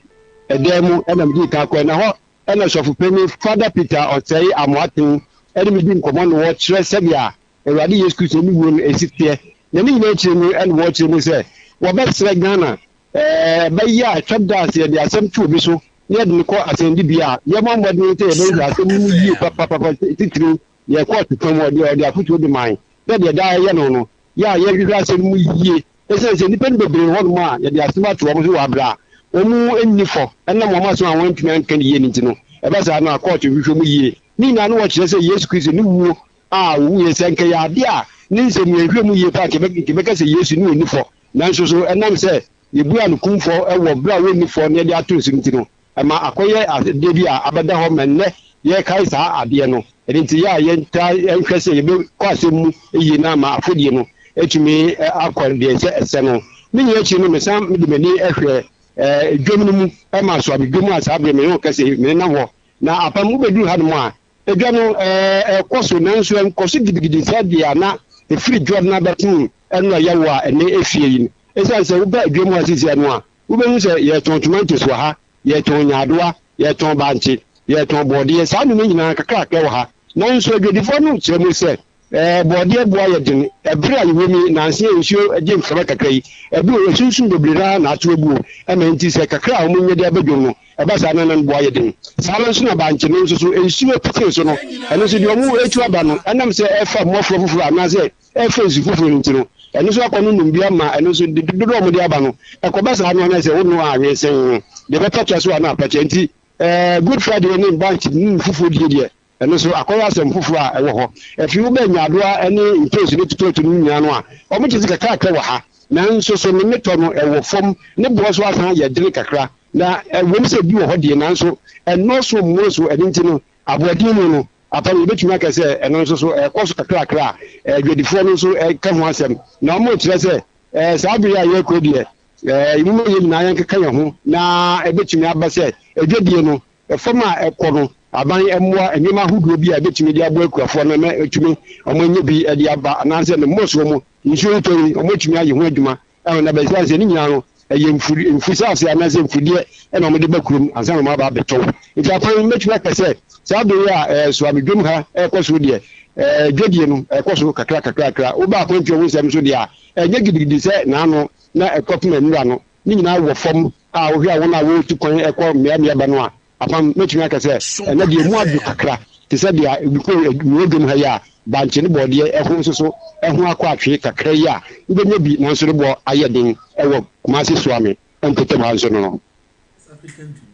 ɛdan mu ɛna medi kan kɔɛ. Na hɔ ɛna sɔfopanin Father Peter Ɔsɛe Amoaten ɛne me di nkɔmmɔ na wɔkyerɛ sɛdeɛ Awurade Yesu Kristo ne wuo no ɛsi teɛ. Na ne nyinaa akyire no ɛna wɔkyerɛ mu sɛ wɔbɛsrɛ Ghana Ɛbɛyɛ a ɛtwa da a sɛ yɛde asɛm to obi so na yɛde no kɔ asɛnnibea a, yɛmmɔ mmɔden sɛ yɛbɛhwehwɛ asɛm no mu yie papapapa, titiriw yɛn kɔɔto fam. Ɔde ɔde afotuo de mae sɛ deɛ daa yɛyɛ no no, yɛ a yɛhwehwɛ asɛm no mu yie. Esiane sɛ nnipa no bebree wɔ hɔnom a yɛde asɛm ato wɔn so wɔ abere a wɔn nni fɔ ɛnam wɔn asɛm a wɔantumi anka no yie no nti no, ɛba saa no a kɔɔto nhwehwɛ mu yie. Ne nyinaa no wɔkyerɛ sɛ Yesu Kristo ne wuo a ɔwuiɛ, sɛ anka ɛyɛ adeɛ a ne nsɛm mu yɛnhwɛ mu yie paa anka yɛbɛka sɛ Yesu ne ɔnni fɔ. Nanso so ɛnam sɛ yebuaa no kumfɔ wɔ bere a wonni fɔ na yɛde ato nso nti no, ɛma akɔyɛ adeɛ bi a abɛda hɔ ma nnɛ yɛrekae saa adeɛ no? Ɛno nti, yɛ a yɛntaa nhwɛ sɛ yɛbɛkɔ asɛm mu yie na ama afɔdie no atumi akɔ deɛ ɛsɛ ɛsɛ no. Ne nyinaa akyi no, mesan de m'ani hwɛɛ dwam no mu ma Soabe dwam a saa bere me ne wo kasa yi, menenam hɔ. Na apam wobɛduru hanom a, Edwa no ɛkɔ so nanso ɛnkɔ so gidigidi sɛ deɛ a na ɛfiri Jordan abɛsen ɛno a ɛyɛ wo a ɛnnɛ efie yi no. Ɛsiane sɛ woba edwa mu ha seesei no a, wobɛhu sɛ yɛtɔn tomatoes wɔ ha, yɛtɔn nyaadoa, yɛtɔn bankye, yɛtɔn bɔɔdeɛ, saa nnoɔma nyinaa kakrakra wɔ ha. Nanso adwadifoɔ no kyerɛ mu sɛ Ɛɛ, bɔɔdeɛ boa yɛ den. Ɛberɛ a yɛwɔ mu yi, nansa yi a nsuo gye mframa kakra yi, ɛbi wɔ hɔ a sunsum bebree no ara na ato aguo, ɛma enti sɛ kakra a wɔnya de aba dwom no, ɛba saa no na ne boa yɛ den. Saa ara nso na bankye no nso so, nsuo petee so no, ɛno nso deɛ wɔatu aba no, ɛnam sɛ ɛfa mmɔfra foforɔ anaasɛ ɛfa nsu foforɔ no nti no, ɛno nso akɔ no nom bi ama ɛno nso dodoɔ a wɔde aba no, ɛkɔba saa no a na ɛsɛ wonoa a wensɛn, deɛ ɛbɛpɛkyɛ so a na apɛkyɛ. Enti ɛɛ, Good Friday ne bankye ne fufuo die deɛ, Ɛno nso, akɔyɛ asɛm foforo a ɛwɔ hɔ. Afei wobɛn nyaadoa ne ntoosi ne tototo no nyinaa no a, wɔgye dze kakrakra wɔ ha. Nanso so ne ne tɔ no wɔ fam, ne boɔ nso asan ayɛ dene kakra. Na ɛwom sɛ bi wɔ hɔ deɛ, nanso ɛnnɔɔso mmoro so. Ɛno nti no, aboɔden mu no, apa no, yɛbɛtumi aka sɛ ɛno nso so ɛrekɔ so kakrakra a adwadifoɔ no nso reka ho asɛm. Na wɔrekyerɛ sɛ saa bere yi a yɛrekɔ yi deɛ, momma yɛn nyinaa yɛnkeka yɛn ho na ɛbɛtumi aba sɛ adwadie no, Fam a ɛkɔ no, aban mmoa nneɛma ahodoɔ bi a ɛbɛtumi de aboa akuafoɔ no ama atumi wɔn anya bi de aba anaasɛ ne mmorosoɔ mu nsuo retɔ yi wɔn atumi ayɛ ho adwuma ɛwɔ na bɛsiane sɛ ne nyinaa no ɛyɛ mfu mfusase anaasɛ mfudeɛ ɛna wɔn de ba kurom ansa na wɔn aba abɛtɔw. Nti akwan mɛtumi aka sɛ saa bere yi a ɛɛ soamedwam ha ɛrekɔ so deɛ ɛɛ dwadie no ɛrekɔ so kakra kakra kakra. Woba akwantuo ho nsɛm nso deɛ a ɛnyɛ gidigidi sɛ n'ano na ɛkɔpem nwura no. Ne nyinaa wɔ fam a wohwɛ a wɔn a wɔretu kwan kɔ mmeammea ba no a, apam, mɛtumi aka sɛ ɛnnɛ deɛ emu adwo kakra te sɛ deɛ mekɔ mewɔ dwam ha yi a bankye ne bɔɔdeɛ ɛho nso so ɛho akɔ atwee kakra yi a wobɛnya bi nanso ne boɔ ayɛ den wɔ Kumasi Suame mpɔtam ha nso no no.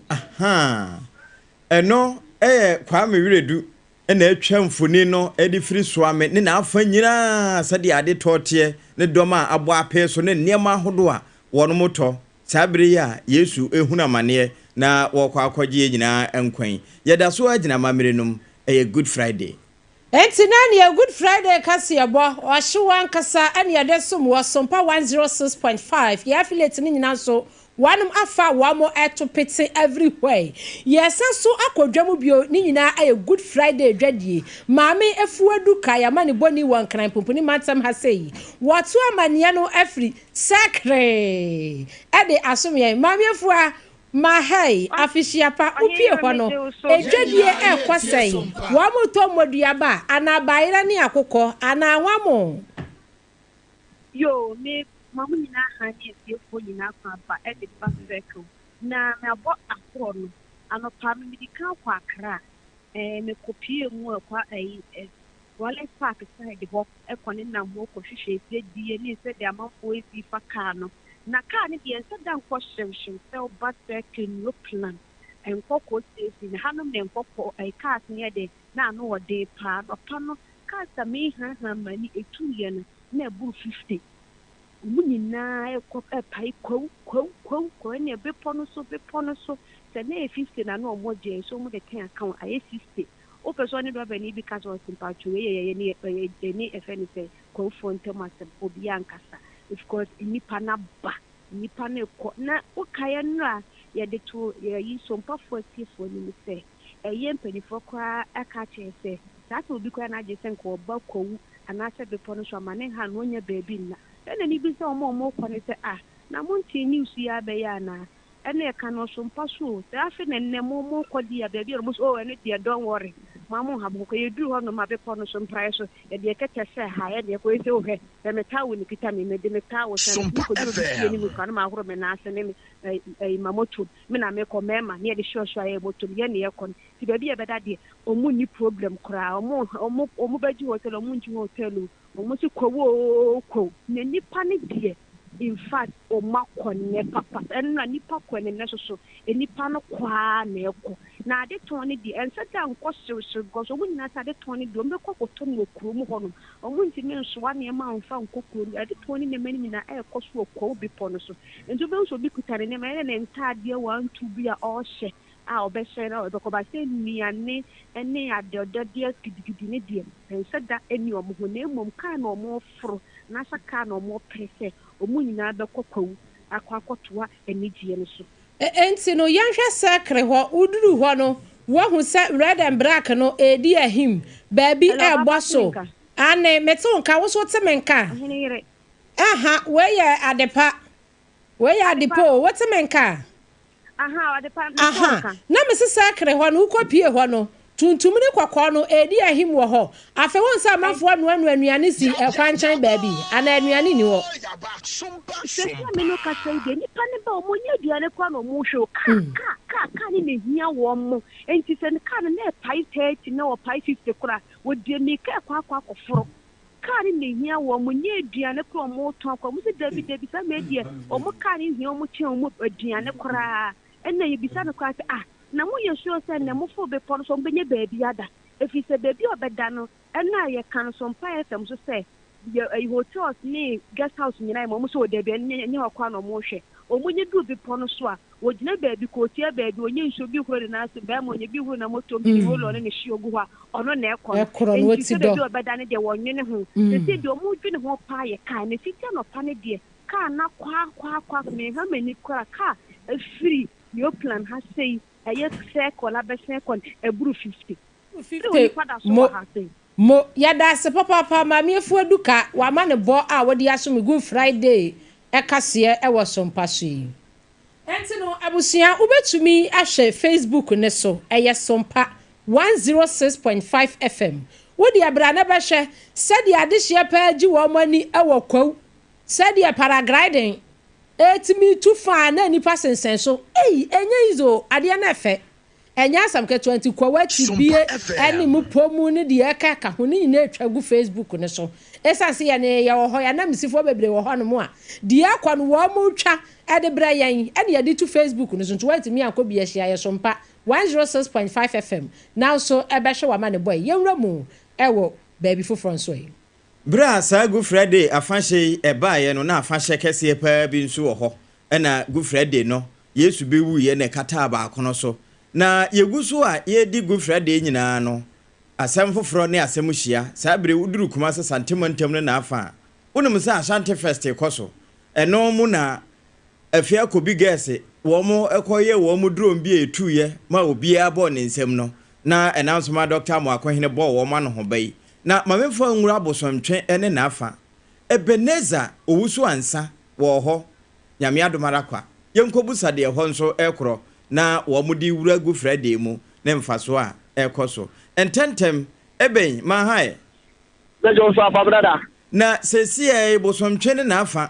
Ahaa, ɛno yɛ Kwame Wiredu na atwa mfoni no de firi Suame ne n'afa nyinaa sɛdeɛ ade tɔ teɛ ne dɔm a abɔ apee so ne nneɛma ahodoɔ a wɔnom tɔ saa bere yi a Yesu rehunu amaneɛ na wɔrekɔ akɔgye yɛn nyinaa nkwa yi. Yɛda so ara gyina amammerɛ no mu, ɛyɛ Good Friday. Enti na nea Good Friday kaseɛbɔ, ɔhyew ankasa ne yɛde som wɔ Sompa 106.5, yɛn affiliate no nyinaa nso wɔnom afa wɔn to pete everywhere. Yɛresan so akɔ dwa mu bio, ne nyinaa yɛ Good Friday dwadie. Maame Afuadu kae amanebɔni wɔ Nkran Pumpuni mantam ha sei. Wɔto amaneɛ no afiri Sɛkree de asom yɛn. Maame Afua, Mahai, afehyia pa, wopue hɔ no, edwadie rekɔ sɛn? Wɔn retɔ mmoduaba anaa bayerɛ ne akokɔ anaa anwa mo? Yoo, me ma mo nyinaa ha ne atiefoɔ nyinaa kwan pa de ba circle na mabɔ akorɔ no. Anɔpa no medi kan kɔ Accra, eh, mekɔ pie mu ɛkɔ ayi, eh, Rawlings Park side hɔ kɔ ne nam hɔ kɔ hwehwɛ adwadie ne sɛdeɛ amanfoɔ si fa car no. Na car no deɛ ɛnsɛ da nkɔ hyewhyew sɛ woba Circle, Neoplan, Nkɔkɔɔ station, hanom na Nkɔkɔɔ ɛɛ cars no yɛ dɛ na ano wɔ den paa. Anɔpa no cars a mehaha m'ani ɛtuiɛ no na ɛboro 50. Wɔn nyinaa rekɔ repae kwawu kwawu kwawu kwawu ɛnna bepɔ no so bepɔ no so sɛ na ɛyɛ 50 na na wɔgye nso wɔde ten aka ho ayɛ 60. Wopɛ sɛ ɔne dɔbani bi kasa ɔse mpakyɛw wei yɛ yɛne yɛne ɛfɛ ne sɛ kwawufoɔ ntam asɛm obiara nkasa because nnipa no aba nnipa no rekɔ na wokaeɛ nnora yɛde to yɛyi sompafoɔ atiefoɔ anim sɛ ɛyɛ mpanimfoɔ koraa aka akyerɛ sɛ saa sɛ obi koraa n'adwene sɛ nka ɔba kwawu anaasɛ bepɔ no so ama ne nha no ɔnya baabi nna ɛna ne bi sɛ wɔn a wɔrekɔ ne sɛ ah na montee news yi abɛyɛ anaa Ɛna ɛka no ɔso mpa so o. Sɛ afe na nnɛ mo mo kɔ di a baabi a ɔmo so oh ɛno deɛ don't worry mo a mo nha mo ho kɔ yɛduru hɔ nom a bepɔ no so mpraeɛ so yɛde yɛ kɛtɛ sɛ ha yɛde yɛkɔ yɛsɛ oh hwɛ sɛ me towel na ɛkita me mede me towel sɛ metumi Sompa kɔgyina obi fie FM. anim koraa na mahoro me nan ase ne me ɛyi ma motom me na mekɔ mɛɛma ne yɛde hyɔɔhyɔɔ ayɛ motom yɛn na yɛkɔ no nti baabi a yɛbɛda deɛ ɔmo nni problem koraa ɔmo ɔmo ɔmo bɛgye hotel ɔmo ngye hotel o Ɔmo se kɔw oo kɔw. Na nipa no deɛ infact ɔmo akɔ nnɛ papa ɛnora nipa kɔ ɛne nnɛ soso nipa no kɔ aa na ɛkɔ na ade tɔn no deɛ ɛnsɛ da nkɔ hyew hyew because ɔmo nyinaa sɛ ade tɔn no deɛ ɔmo bɛkɔ akɔtɔ no wɔ kuro mu hɔ nom ɔmo ntumi nsoa nneɛma nfa nkɔ kuro no ade tɔn ne nneɛma no nyinaa ɛɛkɔ so wɔ kwawu bepɔ no so nti wobɛhu sɛ obi kuta ne nneɛma ɛne ne ntaadeɛ one two bi a ɔɔhyɛ a ɔbɛhyɛ na ɔbɛkɔ ba sɛ nnuane ne adɔdɔdeɛ gidigidi no deɛ ɛnhyɛ da nni wɔn ho na mmom kaa na wɔreforo anaasɛ kaa na wɔrepere sɛ wɔn nyinaa bɛkɔ kwawu akɔ akɔtoa anigyeɛ no so. Enti no, yɛnhwɛ sɛkere hɔ, woduruu hɔ no, woahu sɛ red and black no redi ahim, baabi Hello, rebɔ Ɔbaa so. Te me nka? Aane, mete wo nka, wo nso wote me nka? Ɔhene yere. Aha, wei yɛ adepa. Wei yɛ Adepa. adepa o, wote me nka? Aha, adepa, mete wo Aha, nka. na mese sɛkere hɔ no, wokɔ pie hɔ no, tuntum ne kɔkɔɔ no ɛredi ahim wɔ hɔ. Afei wohu sɛ amanfoɔ anoanoa nnuane si ɛkwan nkyɛn baabi, anaa nnuane nni hɔ? Seesei a me ne wo kasa yi deɛ, nnipa no ba a, wɔnyɛ aduane koraa na wɔhwɛ o. Kaa, kaa, kaa, kaa no na ɛhia wɔn. Enti sɛ kaa no na ɛpae 30 na wɔpae 50 koraa a, wɔdi mmirika ɛkɔ akɔ akɔforo. Kaa no na ehia wɔn, nyɛ aduane koraa a wɔretɔn koraa. Wɔse dabi dabi saa mmerɛ deɛ wɔn kaa no hia wɔn kyɛn wɔn aduane koraa. Ɛna yɛbisa no koraa sɛ ah na moyɛ sure sɛ nnɛ moforo bepɔ no so mobɛnya baabi ada? Ɛfiri sɛ baabi a ɔbɛda no ɛno a yɛka no so mpaeɛ fam so sɛ yɛ ɛyi hotels ne guest house nyinaa yɛ ma wɔn sɛ oh dabi ɛno ɛnyɛ hɔ koraa na wɔrehwɛ. Wɔnya duru bepɔ no so a Ogyina baabi, kootia baabi, onya nsuo bi horo ne nan ase, barima onya bi horo n'amotom de ne roll-on ne ne hyio gu hɔ a, ɔno na ɛkɔ no. Ɛkorɔ no, Enti wati sɛ dɔ. baabi a ɔbɛda no deɛ, wɔnnwene ho. Seesei deɛ wɔdwene ho paa yɛ kaa. Na ɛfiti anɔpa no deɛ, kaa no akɔ akɔ akɔ akɔ, menha m'ani koraa, kaa afiri Neoplan ha sei, ɛyɛ circle abɛsen kɔ no, ɛboro 50. Sɛ 50 onipa da so mo wɔ ha sei. Mo, yɛda ase papaapa Maame Afua Duka wama ne bɔ a wode aso me Good Friday kaseɛ wɔ Sompa so yi. Enti no abusua wobɛtumi ahwɛ Facebook no so, ɛyɛ Sompa 106.5 FM. Wo deɛ bra na bɛhwɛ sɛdeɛ adehyeɛ paa gye wɔn ani wɔ Kwawu, sɛdeɛ paragliding ɛtumi tu fa a na nnipa sensɛn so, ei ɛnyɛ easy o, adeɛ no ɛfɛ. Ɛnyɛ asɛm ketewa nti kɔ w'akyi bie ne mu pɔ mu ne deɛ ɛkeka ho ne nyinaa twa gu Facebook no so. Ɛsiane sɛ yɛne yɛwɔ hɔ, yɛn ananmusifoɔ bebree wɔ hɔnom a, deɛ ɛkɔ no wɔretwa de brɛ yɛn na yɛde to Facebook no so nti woantumi ankɔ bi ahyia yɛn so mpa 106.5 FM nanso bɛhwɛ w'amanebɔ yi. Yɛnwura mu wɔ baabi foforɔ nso ɛ. Berɛ a saa Good Friday afahyɛ yi ɛbaeɛ no, na afahyɛ kɛseɛ paa bi nso wɔ hɔ. Ɛna Good Friday no, Yesu bɛwuiɛ na ɛkataa baako no so. Na yɛgu so a yɛredi Good Friday nyinaa no, asɛm foforɔ ne asɛm hyia. Saa berɛ yi, woduru Kumasi Asante mantam no n'afa a, wonim sɛ Ashanti Fest rekɔ so. Ɛno mu na Afia Kobi Girls wɔn kɔyɛɛ wɔn drone bi a ɛtuiɛ ma obiara bɔɔ ne nsam no, na ɛnam so ma Dɔkta Amoakohene bɔɔ wɔn anohoba yi. Na ma memfa nwura Abosontwe ne n'afa. Ebenezer Owusu Ansah wɔ hɔ, Nyame adom ara kwa. Yɛnkɔbusa deɛ ɛhɔ nso rekorɔ na wɔn de wura gu Friday mu ne mfasoɔ a ɛrekɔ so. Ntɛntɛm, Eben, ma ha ɛ. Mɛgye wo so apam dada. Na seesei Bosontwe ne n'afa,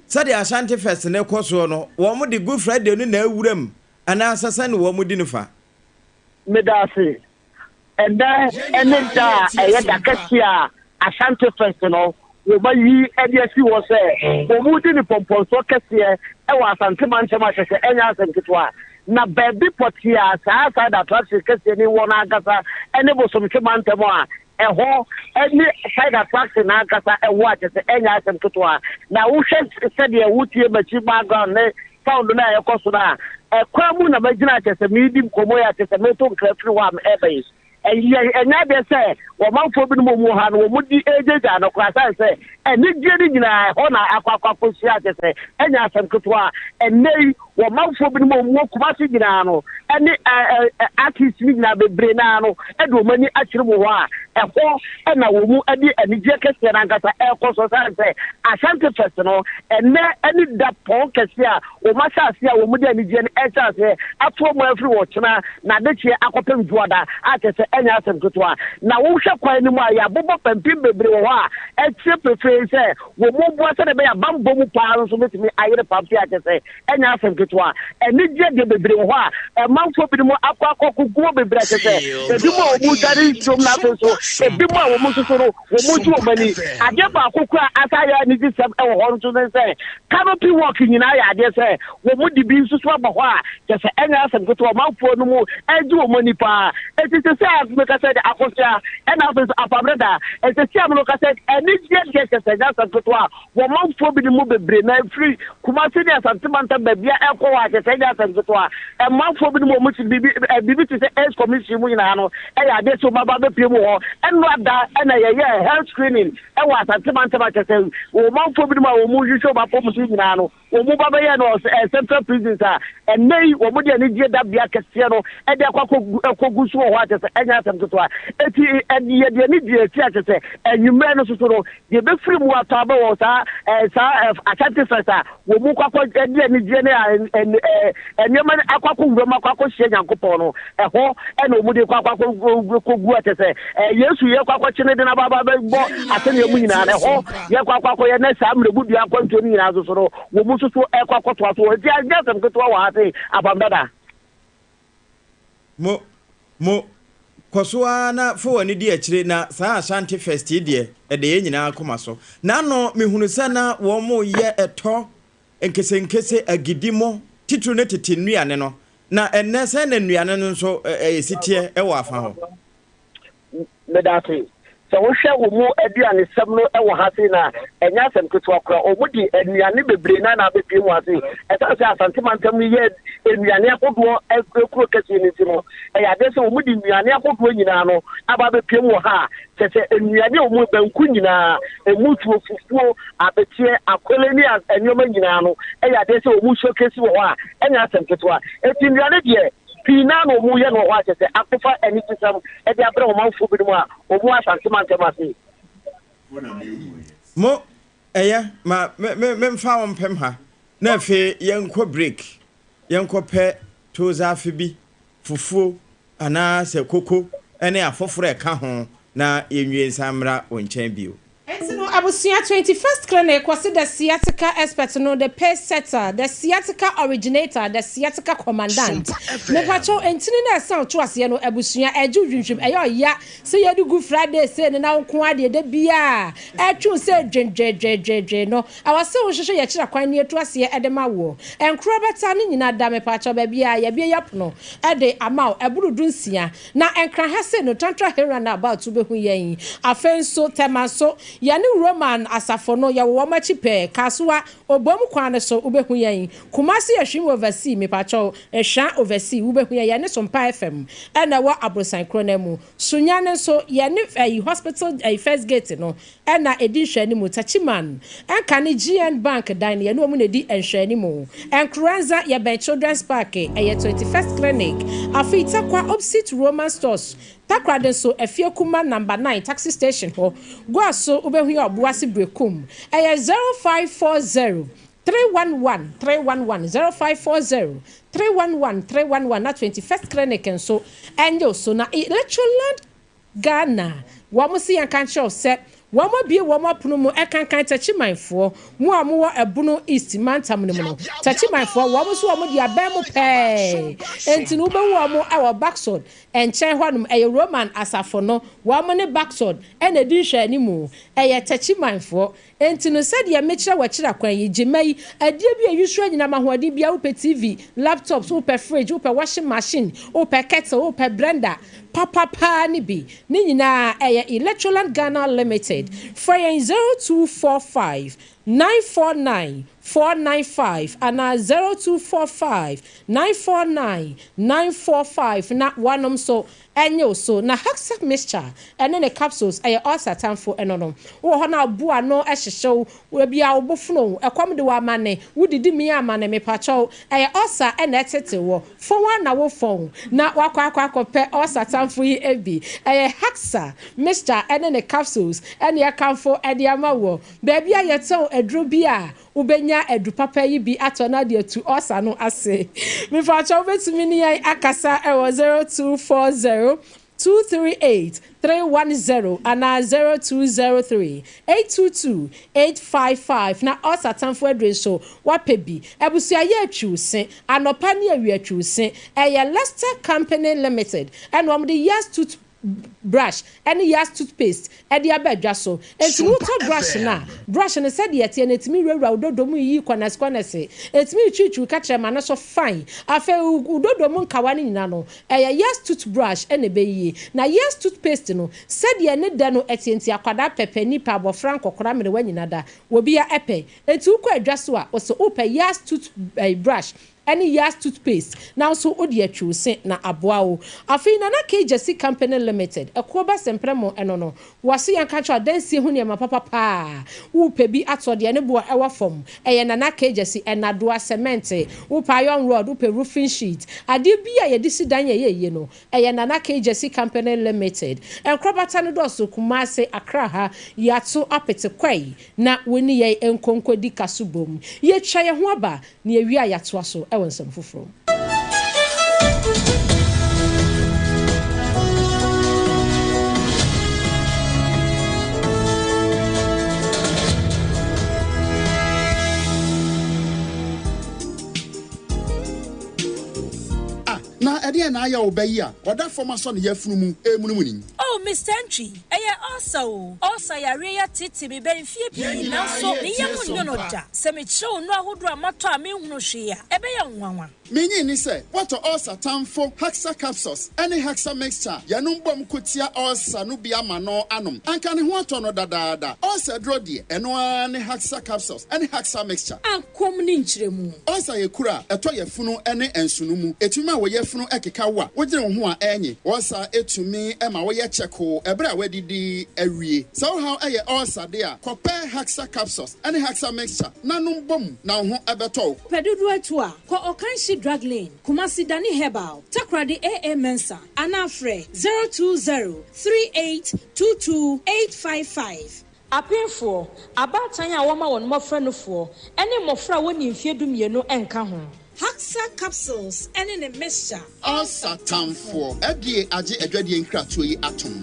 sɛdeɛ Ashanti Fest no rekɔ soɔ no, wɔn de Good Friday no na awura mu anaasɛ sɛn na wɔn di no fa? Meda ase. Ɛnnɛ ne da a ɛyɛ da kɛseɛ a Ashanti Fest no wɔayi de asi hɔ sɛ wɔredi no pɔmpɔnsoɔ kɛseɛ wɔ Asante mantam a kyerɛ sɛ ɛnyɛ asɛm ketewa. Na baabi pɔtee a saa side attraction kɛseɛ no wɔ no ankasa ne Bosomtwe mantam a ɛhɔ ne side attraction no ankasa wɔ a kyerɛ sɛ ɛnyɛ asɛm ketewa. Na wohwɛ sɛdeɛ wotie m'akyi background ne sound no a ɛkɔ so no a, ɛkwan mu na magyina a kyerɛ sɛ meredi nkɔmmɔ yi a kyerɛ sɛ mereto nkra firi hɔ a ɛreba yi. Ɛyɛ ɛnyɛ adeɛ sɛ ɔmanfoɔ binom a wɔwɔ ha no wɔn di regyaagyaa no koraa sane sɛ anigyeɛ no nyinaa ɛhɔ na akɔ akɔ akɔhyia kyerɛ sɛ ɛnyɛ asɛm ketewa. Ɛnnɛ yi ɔmanfoɔ binom a wɔwɔ Kumasi nyinaa no ɛne artist no nyinaa bebree no ara no de wɔn ani akyerɛ mu hɔ a ɛhɔ na wɔn de anigyeɛ kɛseɛ no ankasa ɛrekɔ so sane sɛ Ashanti Fest no ɛnnɛ ɛne da pɔn kɛseɛ a wɔn ahyɛ aseɛ a wɔn de anigyeɛ no ɛrehyɛ aseɛ atoa mu afiri ɔkyena n'adekyeɛ akɔpem Dwoada a kyerɛ sɛ ɛnyɛ asɛm ketewa. Na wohwɛ kwan no mu a yɛabobɔ pampim bebree wɔ hɔ a ɛkyerɛ pefee sɛ wɔn boa sɛdeɛ ɛbɛyɛ a bammɔ mu paa nso bɛtumi ayere pampe a kyerɛ sɛ ɛnyɛ asɛm ketewa. Anigyeɛ deɛ bebree wɔ hɔ a ɛmanfoɔ binom akɔ akɔ koguo bebree a kyerɛ sɛ ebinom a wɔn dware nsuom na afei nso ebinom a wɔn nso so no wɔn gye wɔn ani. Adeɛ baako koraa a asan ayɛ anigyesɛm wɔ hɔ nso ne sɛ canopy walk nyinaa yɛ adeɛ sɛ wɔn de bi nso so aba hɔ a kyerɛ sɛ ɛnyɛ asɛm ketewa ɔmanfoɔ no mu ɛgye wɔn ani paa. Eti sɛ sɛ a meka sɛ de akosua ɛna afei nso apamrɛ da ɛsɛ sɛ a meka sɛ anigyeɛ deɛ kyerɛ sɛ ɛnyɛ asɛm ketewa Wɔmanfoɔ binom mu bebree no ara firi Kumasi ne Asante mantam baabi a ɛkɔ hɔ a kyerɛ sɛ ɛnyɛ asɛm ketewa. Ɛmanfoɔ binom a wɔte biribi ɛ biribi te sɛ AIDS Commission mu nyinaa no yɛ adeɛ sɛ wɔaba abɛpue mu hɔ. Ɛnnora da na yɛyɛɛ health screening wɔ Asante mantam a kyerɛ sɛ wɔmanfoɔ binom a wɔhwehwɛ wɔn apɔmuden nyinaa no wɔn ba bɛyɛɛ no wɔ ɛ Central Prisons a ɛnnɛ yi wɔde anigyeɛ dabea kɛseɛ no de akɔ akɔgu akɔgu so wɔ hɔ a kyerɛ sɛ ɛnyɛ asɛm ketewa. Enti ɛ yɛde anigyeɛ asi a kyerɛ sɛ anwummerɛ no nso so no Deɛ ɛbɛfiri mu atɔ aba wɔ saa ɛɛ saa ɛɛ Ashanti Fest a wɔn mu kɔ akɔ ɛde anigyeɛ ne ɛɛ nneɛma no akɔ akɔ wura mu akɔ akɔ hyia Nyankopɔn no, ɛhɔ ɛna wɔn de kɔ akɔ akɔ kɔ gu akyɛ sɛ ɛɛ Yesu yɛ kɔ akɔ kyene de n'aba aba bɛbɔ asɛnniɛ mu nyinaa no, ɛhɔ yɛ kɔ akɔ akɔ yɛ ne saa mmerɛbu dua akwantuo no nyinaa nso so no wɔn mu nso so ɛkɔ akɔtoa so wɔ nti anyɛ asɛm ketewa wɔ ha se apam dada. Mo, mo, kɔ so ara na fa w'ani di akyire na saa Ashanti Fest yi deɛ, ɛda yɛn nyinaa akoma so. N'ano mehunu sɛ na wɔreyɛ ɛtɔ nkesenkese, agidi mo, titiriw ne tete nnuane no. Na ɛnnɛ, sɛn na nnuane no nso si teɛ wɔ afa hɔ? Meda ase. Sɛ wohwɛ wɔn aduanesɛm no wɔ ha sei no a, ɛnyɛ asɛm ketewa koraa. Wɔde nnuane bebree no ara na abɛpue mu ha sei. Ɛsiane sɛ Asante mantam yi yɛ nnuane ahodoɔ kuro kɛseɛ no nti no, ɛyɛ adeɛ sɛ wɔde nnuane ahodoɔ nyinaa no aba abɛpue mu wɔ ha a, kyerɛ sɛ nnuane a wɔn banku nyinaa, ɛmutuo, fufuo, abeteɛ, akwele ne nneɛma nyinaa no, ɛyɛ adeɛ sɛ wɔn showcase wɔ hɔ a, ɛnyɛ asɛm ketewa. Enti nnuane deɛ, Pii no ara na wɔyɛ no wɔ hɔ a kyerɛ sɛ akɔfa anigyesɛm de abrɛ ɔmanfoɔ binom a wɔwɔ Asante mantam ase. Mo, ɛyɛ, ma me, me, memfa wo mpem ha, na afei yɛnkɔ break, yɛnkɔpɛ toozaafe bi, fufuo, anaa sɛ koko ne afoforo a ɛka ho na yɛnwie nsan mmra wo nkyɛn bio. Enti no. Abusua 21st Clinic wɔse the sciatica expert no, the pace setter, the sciatica originator, the sciatica commandant. Mepakyɛw ntini no a ɛsan to aseɛ no abusua ɛgye wo dwinhwim ɛyɛ ɔya sɛ yɛde Good Friday sei no na wo nko ara deɛ da biara ɛtwe wo sɛ dwendwendwendwendwen no ɛwɔ sɛ wohwehwɛ yɛkyerɛ kwan na yɛtu aseɛ de ma woɔ. Nkorabata no nyinaa da mepakyɛw baabiara yɛabue yɛpono de ama wo ɛboro dunsia Na Nkran ha sei no, Tantra Hill Runabout wobɛhu yɛn. Afei nso, Tema nso, yɛne Roman asafo no, yɛwɔ wɔn akyi pɛɛ. Kasoa, Obom kwan no so, wobɛhu yɛn. Kumasi Ahwim Oversea, mepakyɛw, Ehwa Oversea, wobɛhu yɛn. Yɛne Sompa FM na ɛwɔ aborosan korɔ no ara mu. Sunyani nso, yɛne ɛyi Hospital ɛyi First Gate no na ɛdi nhwɛanimu. Techiman, ɛnka ne GN Bank dan no, yɛne wɔn na ɛdi nhwɛanimu. Nkoranza, yɛbɛn Children's Park, ɛyɛ 21st Clinic. Afei Tarkwa, opposite Roman Stores, Takoradi nso, Afie Kuma Number 9 Taxi Station hɔ. Goaso, wobɛhu yɛn Ɔboase Berekum. Ɛyɛ 0540 311 311, 0540 311 311 na 21st Clinic nso ɛnyɛ wo so. Na Electroland Ghana, wɔn se yɛnka nkyerɛ wo sɛ wɔn abue wɔn apono mu ɛkankan Takyimanfoɔ, mo a mowɔ Ɛbono East mantam no mu no, Takyimanfoɔ, wɔn nso wɔn de abɛn mo pɛɛ, enti no wobɛhu wɔn wɔ Baksod nkyɛn hɔnom, ɛyɛ Roman asafo no, wɔn ne Baksod na ɛdi nhwɛanimu, ɛyɛ Takyimanfoɔ, Enti no, sɛdeɛ mekyerɛ wo akyiri akwan yi, gye mma yi, adeɛ bi a ɛyi so anyinam ahoɔden biara, wopɛ TV, laptops, wopɛ fridge, wopɛ washing machine, wopɛ kettle, wopɛ blender, papa paa no bi, ne nyinaa ɛyɛ Electroland Ghana Limited. Frɛ yɛn 0245 949 495 anaa 0245 949 945 na woanom nso Ɛnyɛ wo so. Na Hacksack mixture ɛne ne capsules ɛyɛ ulcer atamfo ɛno no. Wowɔ hɔ na wo ano hyehye wo, ebia wo bo fono wo, ɛkɔm de wo amane, wo didi mee amane, mepakyɛw, ɛyɛ ulcer ɛna ɛtete wɔ, fɔn ara na wo fɔn na wakɔ akɔ akɔpɛ ulcer atamfo yi bi. Ɛyɛ Hacksa mixture ɛne ne capsules ɛne ɛkamfo ɛde ama woɔ. Baabi a yɛtɔn aduro bi a Wobɛnya adu papa yi bi atɔ na de atu ulcer no ase. Mepakyɛw wobɛtumi ne yɛn akasa wɔ 0240 238 310 anaa 0203 822 855 na ulcer tamfo aduro nso woapɛ bi. Abusua yɛ atwiw se, anɔpa ne awia twiw se. Ɛyɛ Lester Company Limited ɛna wɔde Yas tooth brush ne Yas toothpaste de aba dwa so. Enti no wotɔ brush no a, brush no sɛdeɛ ɛteɛ no ɛtumi wurawura wo dodo mu yiyi kɔnɛs kɔnɛse, ɛtumi twitwiw kɛtrɛma no so fine. Afei wo dodo mu nkawa no nyinaa no, ɛyɛ Yas toothbrush na ɛbɛyiyi. Na Yas toothpaste no, sɛdeɛ ne dɛ no ɛteɛ nti akwadaa pɛ, panin pɛ, abɔfra, nkɔkora, mmerewa nyinaa da, obia pɛ. Enti wokɔ adwa so a, wose wopɛ Yas toothbrush ne Yas toothpaste na nso wode atwi wo se na aboa wo. Afei Nana K Gyasi Company Limited, ɛkoɔ ba sɛmprɛ mo ɛno no, wɔse yɛnka nkyerɛ wo adansie ho nneɛma papa paa. Wopɛ bi atɔ deɛ ne boɔ ɛwɔ fam, ɛyɛ Nana K Gyasi, ɛnadoa, cement, wopɛ iron rod, wopɛ roofing sheet, adeɛ bi a yɛde si dan a ɛyɛ yie no, ɛyɛ Nana K Gyasi Company Limited. Nkorabata no dɔɔso, Kumasi, Accra ha, yɛato apete kwae na wo ne yɛn nkɔ nkɔdi kaso bom. Yɛtwa yɛn ho aba Na yɛwie a yɛatoa so wɔ nsɛm foforɔ mu. Ah, na ɛdeɛn na ayɛ wo ba yi a ɔda fam asɔ ne yafunu mu remunumunu yi? Oh, Mister Antwi, ɛyɛ ulcer o. Ulcer yareɛ yi ateetee me bɛn mfeɛ pii nanso me yam nnwo no da. Sɛ mekyerɛ wo nnuro ahodoɔ a matɔ a menhunu hwee a, ɛbɛyɛ wo nwanwa. Minnye nni sɛ woatɔ ulcer tamfo Haxa Capsules ne Haxa Mixture a yɛnom bom ko tia ulcer no bi ama no anom. Anka ne ho atɔ no dadaada. Ulcer aduro deɛ, ɛno ara ne Haxa Capsules ne Haxa Mixture. Akɔm ne nkyerɛmu. Ulcer yɛ kuru a ɛtɔ yafunu ne nsono mu. Ɛtumi ma wo yafunu keka wo a wogyene wo ho a ɛnye. Ulcer tumi ma woyɛ kyɛkoo ɛberɛ a woadidi awie. Sɛ wo haw yɛ ulcer de a, kɔpɛ Haxa Capsules ne Haxa Mixture na nom bɔ mu na wo ho bɛtɔ wo. Pɛ dodoɔ atu a, kɔ Ɔkanhye Drug Lane, Kumasi Dani Herbal, Takoradi AA Mensah anaa frɛ 020 3822 855. Apemfoɔ, abaatan a wɔma wɔn mmɔfra nufoɔ, ne mmɔfra a wɔnnii mfeɛ dumienu nka ho. Haxa capsules ne ne mixture. Ulcer tamfoɔ. FDA agye adwadie nkratoɔ yi atom.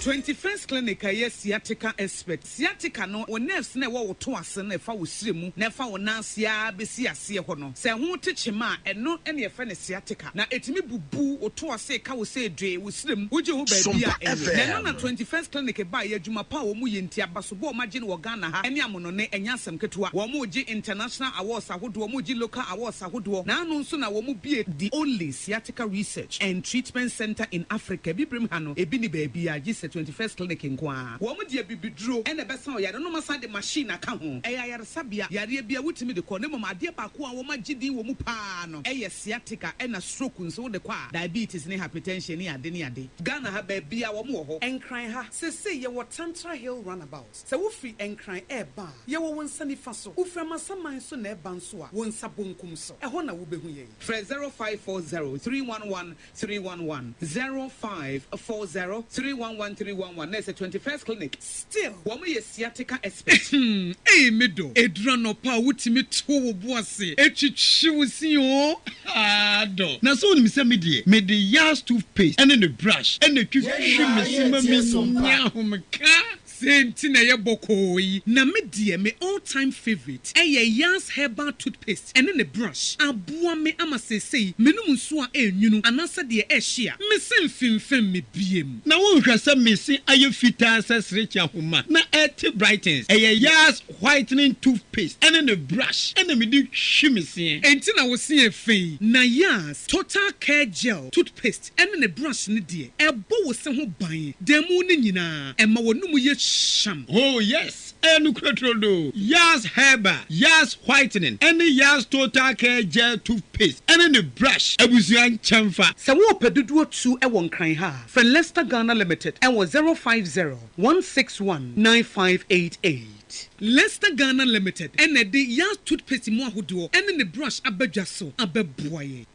21st Clinic a ɛyɛ sciatica expert. Sciatica no, wo nerves no a ɛwɔ wo to ase no a ɛfa wo srɛ mu na ɛfa wo nan ase ara bɛsi aseɛ hɔ no, sɛ ɛho te kyema a, ɛno na yɛfrɛ no sciatica. Na ɛtumi bubu wo to ase ka wo sɛ dwee wo srɛ mu, wogye ho baabi a ɛnyɛ. Na ɛno na 21st Clinic baeɛ, adwuma pa a wɔyɛ nti, abasobɔ a wɔagye no wɔ Ghana ha ne amonɔne, ɛnyɛ asɛm ketewa. Wɔregye international awards ahodoɔ, wɔregye local awards ahodoɔ, na ano nso na wɔbue the only sciatica research and treatment centre in Africa, Abibirem ha no, ebi nni baabiara gye sɛ 21st Clinic nko ara. Wɔn de abibiduro na ɛbɛsa ɔyare no, na wɔasan de machine aka ho. Ɛyɛ ayaresabea, yareɛ biara wotumi de kɔ, na mmom adeɛ baako a wɔagye din wɔ mu pa ara no yɛ sciatica ɛna stroke nso wode kɔ a, diabetes ne hypertension ne ade ne ade. Ghana ha baabiara wɔn wɔ hɔ. Nkran ha, seesei yɛwɔ Tantra Hill Runabout. Sɛ wofiri Nkran reba a, yɛwɔ wo nsa nifa so. Wofiri Amasaman nso na ɛreba nso a, wo nsa bonkum so. Ɛhɔ na wobɛhu yɛn. Frɛ 0540 311 311, 0540 311 311 na ɛsɛ 21st Clinic. Still, wɔn yɛ sciatica expert. Hmm ei me dɔ, ɛduru anɔpa a wotumi to wo bo ase twitwi wo se oo haa dɔ. Na sɛ wonim sɛ me deɛ mede Yas toothpaste ne ne brush na ɛtwitwi me se ma menya ahomeka. Sei nti na ɛyɛ bɔkɔɔ yi. Na me deɛ me all time favourite ɛyɛ Yas herbal toothpaste ɛne ne brush. Aboa me ama seesei menom nsuo a ɛnwunu anaasɛ deɛ ɛhye a, me se mfimfim me biem. Na wonhwɛ sɛ me se ayɛ fitaa sɛ serekye ahoma na ɛte brightens. Ɛyɛ Yas whitening toothpaste ɛne ne brush ɛna mede twi me seɛ. Enti na wo se yɛ fɛ yi. Na Yas total care gel toothpaste ɛne ne brush no deɛ, ɛbɔ wo se ho ban da mu no nyinaa, ɛma w'anomu yɛ hyam. Oh yes, ɛyɛ nokorɛ turodoo. Yas Herbal, Yas Whitening ɛne Yas Total Care Gel Toothpaste ɛne ne brush abusua nkyɛnfa. Sɛ worepɛ dodoɔ tu wɔ Nkran ha a, frɛ Lester Ghana Limited wɔ 050 161 9588. Lester Ghana Limited na ɛde Yas Toothpaste mu ahodoɔ ne ne brush aba dwa so abɛboa yɛn.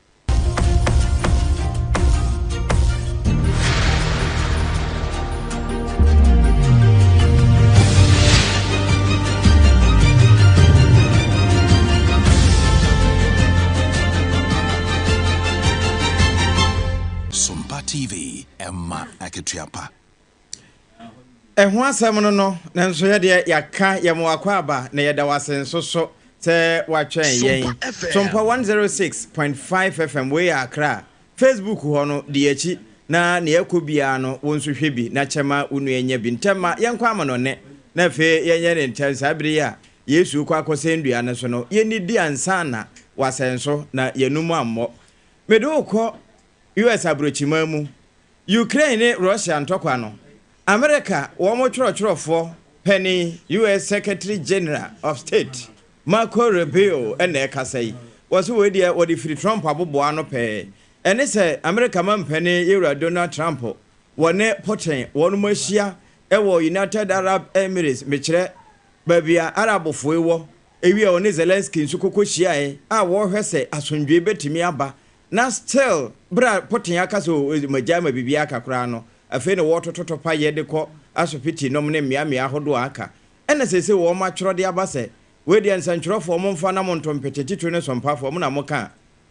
Sompa TV, ɛma akatua pa. Ɛho asɛm no no, nanso yɛ deɛ yɛaka yɛ mo akwaaba na yɛda wo ase nso so sɛ woatwɛn yɛn. Sompa 106.5 FM wei yɛ Accra. Facebook hɔ no, di yɛn akyi na nea ɛkɔ biara no wo nso hwɛ bi na kyɛ ma wo nua nya bi. Ntɛm ma yɛnkɔ amanɔne na afei yɛnyɛ ne ntɛm saa bere yi a Yesu rekɔ akɔsɛn dua no so no, yɛnnidi ansa na wasɛn so na yɛn mu ammɔ. Mede wo kɔ US aburokyiman mu Ukraine ne Russia ntɔkwa no, Amerika wɔn twerɛtwerɛfoɔ panin, US Secretary General of State, Marco Rubio na ɛkasa yi. Wɔse wei deɛ wɔde firi Trump aboboa ano pɛɛ. Ɛne sɛ Amerika mampanin Yewura Donald Trump wɔne Putin wɔnom ahyia wɔ United Arab Emirates, mekyerɛ baabi a Arabfoɔ yi wɔ, ewie a ɔne Zelensky nso kɔkɔ hyiaeɛ a wɔrehwɛ sɛ asomdwoeɛ bɛtumi aba Na still berɛ a Putin aka sɛ oh magyae ma biribiara aka koraa no, afei na wɔretoto topaeɛ de kɔ asopiti nom ne mmeammea ahodoɔ a aka. Ɛna seesei wɔn atwerɛ de aba sɛ, wei deɛ nsɛntwerɛfoɔ momfa na monto mpete, titire ne sompafoɔ, mo na moka a,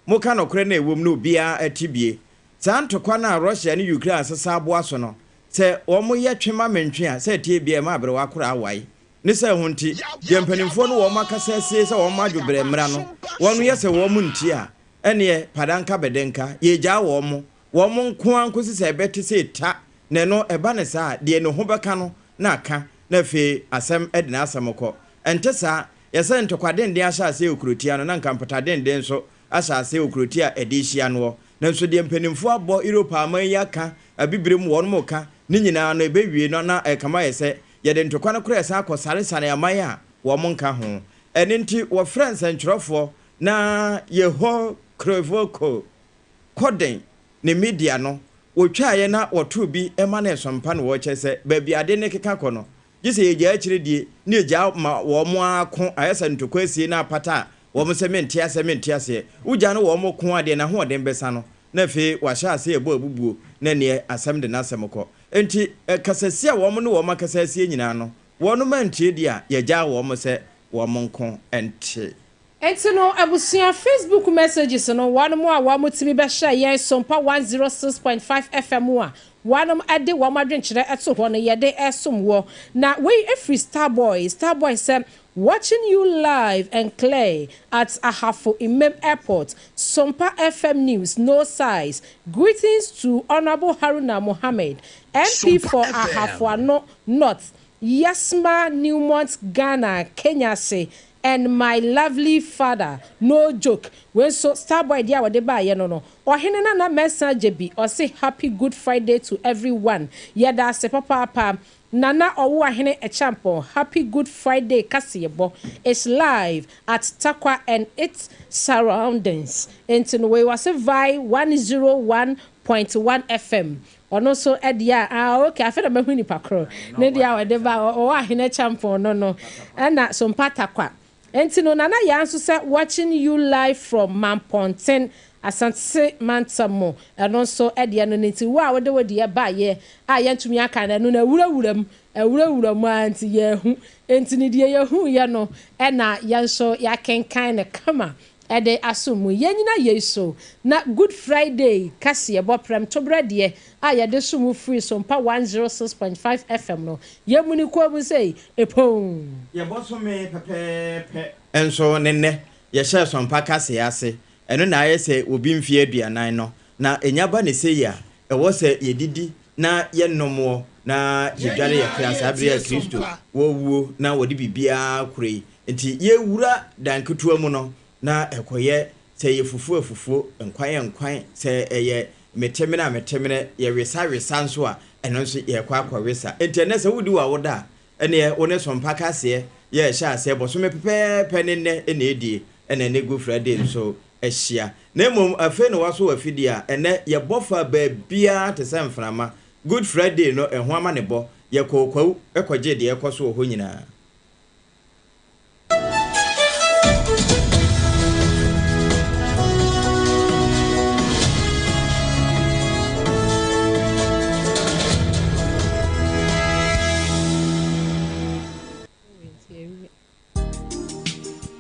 moka nokorɛ no a ɛwom no obiara te bie. Saa ntokwa no a Russia ne Ukraine asesa aboa so no, sɛ wɔyɛ twe ma mentwe a, sɛ ɛteɛ biara ɛma aberewa koraa wae. Ne sɛ ho nti, deɛ mpanimfoɔ no wɔn akasa asie sɛ wɔn adwobrɛ mmra no, wɔn yɛ sɛ wɔn ntie a, Ɛneɛ, padanka bɛdɛnka, yɛgyaa wɔn, wɔn nko ara nkɔsi sɛ ɛbɛte sɛ ta, na ɛno, ɛba no saa a, deɛ ne ho bɛka no na aka, na afei asɛm de n'asɛm kɔ. Ɛnte saa? Yɛ sɛ ntɔkwa denden ahyɛ aseɛ wɔ kurotia no, na anka mpata denden nso ahyɛ aseɛ wɔ kurotia a ɛde rehyia noɔ. Nanso deɛ mpanimfoɔ abɔ Europa aman yi aka, Abibirem wɔnom reka, ne nyinaa no, ɛbɛwie no na ɛrekame ayɛ sɛ yɛde ntɔkwa no koraa resan akɔ sanesane aman a wɔn nka ho. Ɛno nti wɔfrɛ nsɛntwerɛfoɔ Na Yehor Krivoko kɔden ne media no, wɔtwaeɛ na wɔtoo bi ma no ɛsɔmpa na wɔkyerɛ sɛ baabi ade no rekeka kɔ no, gye sɛ yɛgyaa akyire die na yɛgyaa ma wɔn ara ko, ayɛ sɛ ntɔkwa asie na apata a wɔn sɛ mente aseɛ mente aseɛ. Wogyaa no wɔn ko a deɛ n'ahoɔden bɛsa no na afei wahyɛ aseɛ rebɔ abubuo na ɛneɛ asɛm de n'asɛm kɔ. Enti kasasie a wɔn ne wɔn akasa asie nyinaa no, wɔnom antie deɛ a yɛgyaa wɔn sɛ wɔn nko nte. Enti no abusua Facebook messages no wɔnom a wɔn tumi bɛhyɛ yɛn Sompa 106.5 FM a wɔnom de wɔn adwenkyerɛ to hɔ no yɛde som wɔ. Na wei firi Starboy, Starboy sɛ, Watching you live and clear at Ahafo Imem Airport, Sompa FM News, no size. Greetings to Honorable Haruna Mohammed, MP for Ahafo Ano North, Yasma Newmont Ghana, Kenya se, and my lovely father, no joke. Wei nso Starboy deɛ a wɔde baeɛ no no, Ɔhene Nana Mensah Gyebi, ɔse Happy Good Friday to everyone. Yɛda ase papaapa. Nana Ɔwoahene Acheampong, Happy Good Friday kaseɛbɔ is live at Tarkwa and its surroundings. Enti no wei wɔse Vai 101.1 FM. Ɔno nso deɛ a, ah ok, afei na mahu nipa koro. Ne deɛ a ɔde ba, Ɔwoahene Acheampong no no, ɛna Sompa Tarkwa. Enti no Nana Yaa nso sɛ watching you live from Mampɔnten, Asante mantam mu, ɛno nso deɛ no no nti wo a wode wo deɛ baeɛ a yɛntumi aka no ɛno no awurawura mu, awurawura mu ara nti yɛahu. Enti no deɛ yɛhuiɛ no na yɛn nso yɛakenkan no kama de asom mu. Yɛnnyina yei so na Good Friday kaseɛbɔ prɛmtoberɛ deɛ a yɛde som wo firi Sompa 106.5 FM no, yɛmuni kɔɔ mu sei, Epoo! Yɛn bosome pɛpɛɛpɛ nso ne nnɛ yɛhyɛɛ Sompa kaseɛ ase. Ɛno na ayɛ sɛ obi mfeɛ 40 no. Na ɛnya ba no sei a, ɛwɔ sɛ yɛdidi na yɛnom na yɛdware yɛn kra saa berɛ a Kristo wɔ wuo na wɔde biribiara korɔ yi. Nti yɛwura dan ketewa mu no, na ɛkɔyɛ sɛ ɛyɛ fufuo a fufuo, nkwan a nkwan, sɛ ɛyɛ metemene a metemene, yɛwesa wesa nso a, ɛno nso yɛkɔ akɔwesa. Nti ɛnnɛ sɛ wodi w'awoda a, ɛneɛ wo ne Sompa kaseɛ yɛ ɛhyɛ aseɛ bosome pɛpɛɛpɛ ne nnɛ na ɛdie, ɛna ɛne Good Friday nso ahyia. Na mmom afei na woaso w'afidie a, ɛnnɛ yɛbɔ fa baabiara te sɛ mframa. Good Friday no ɛho amanebɔ, yɛkɔɔ Kwawu kɔgyee deɛ ɛrekɔ so wɔ hɔ nyinaa.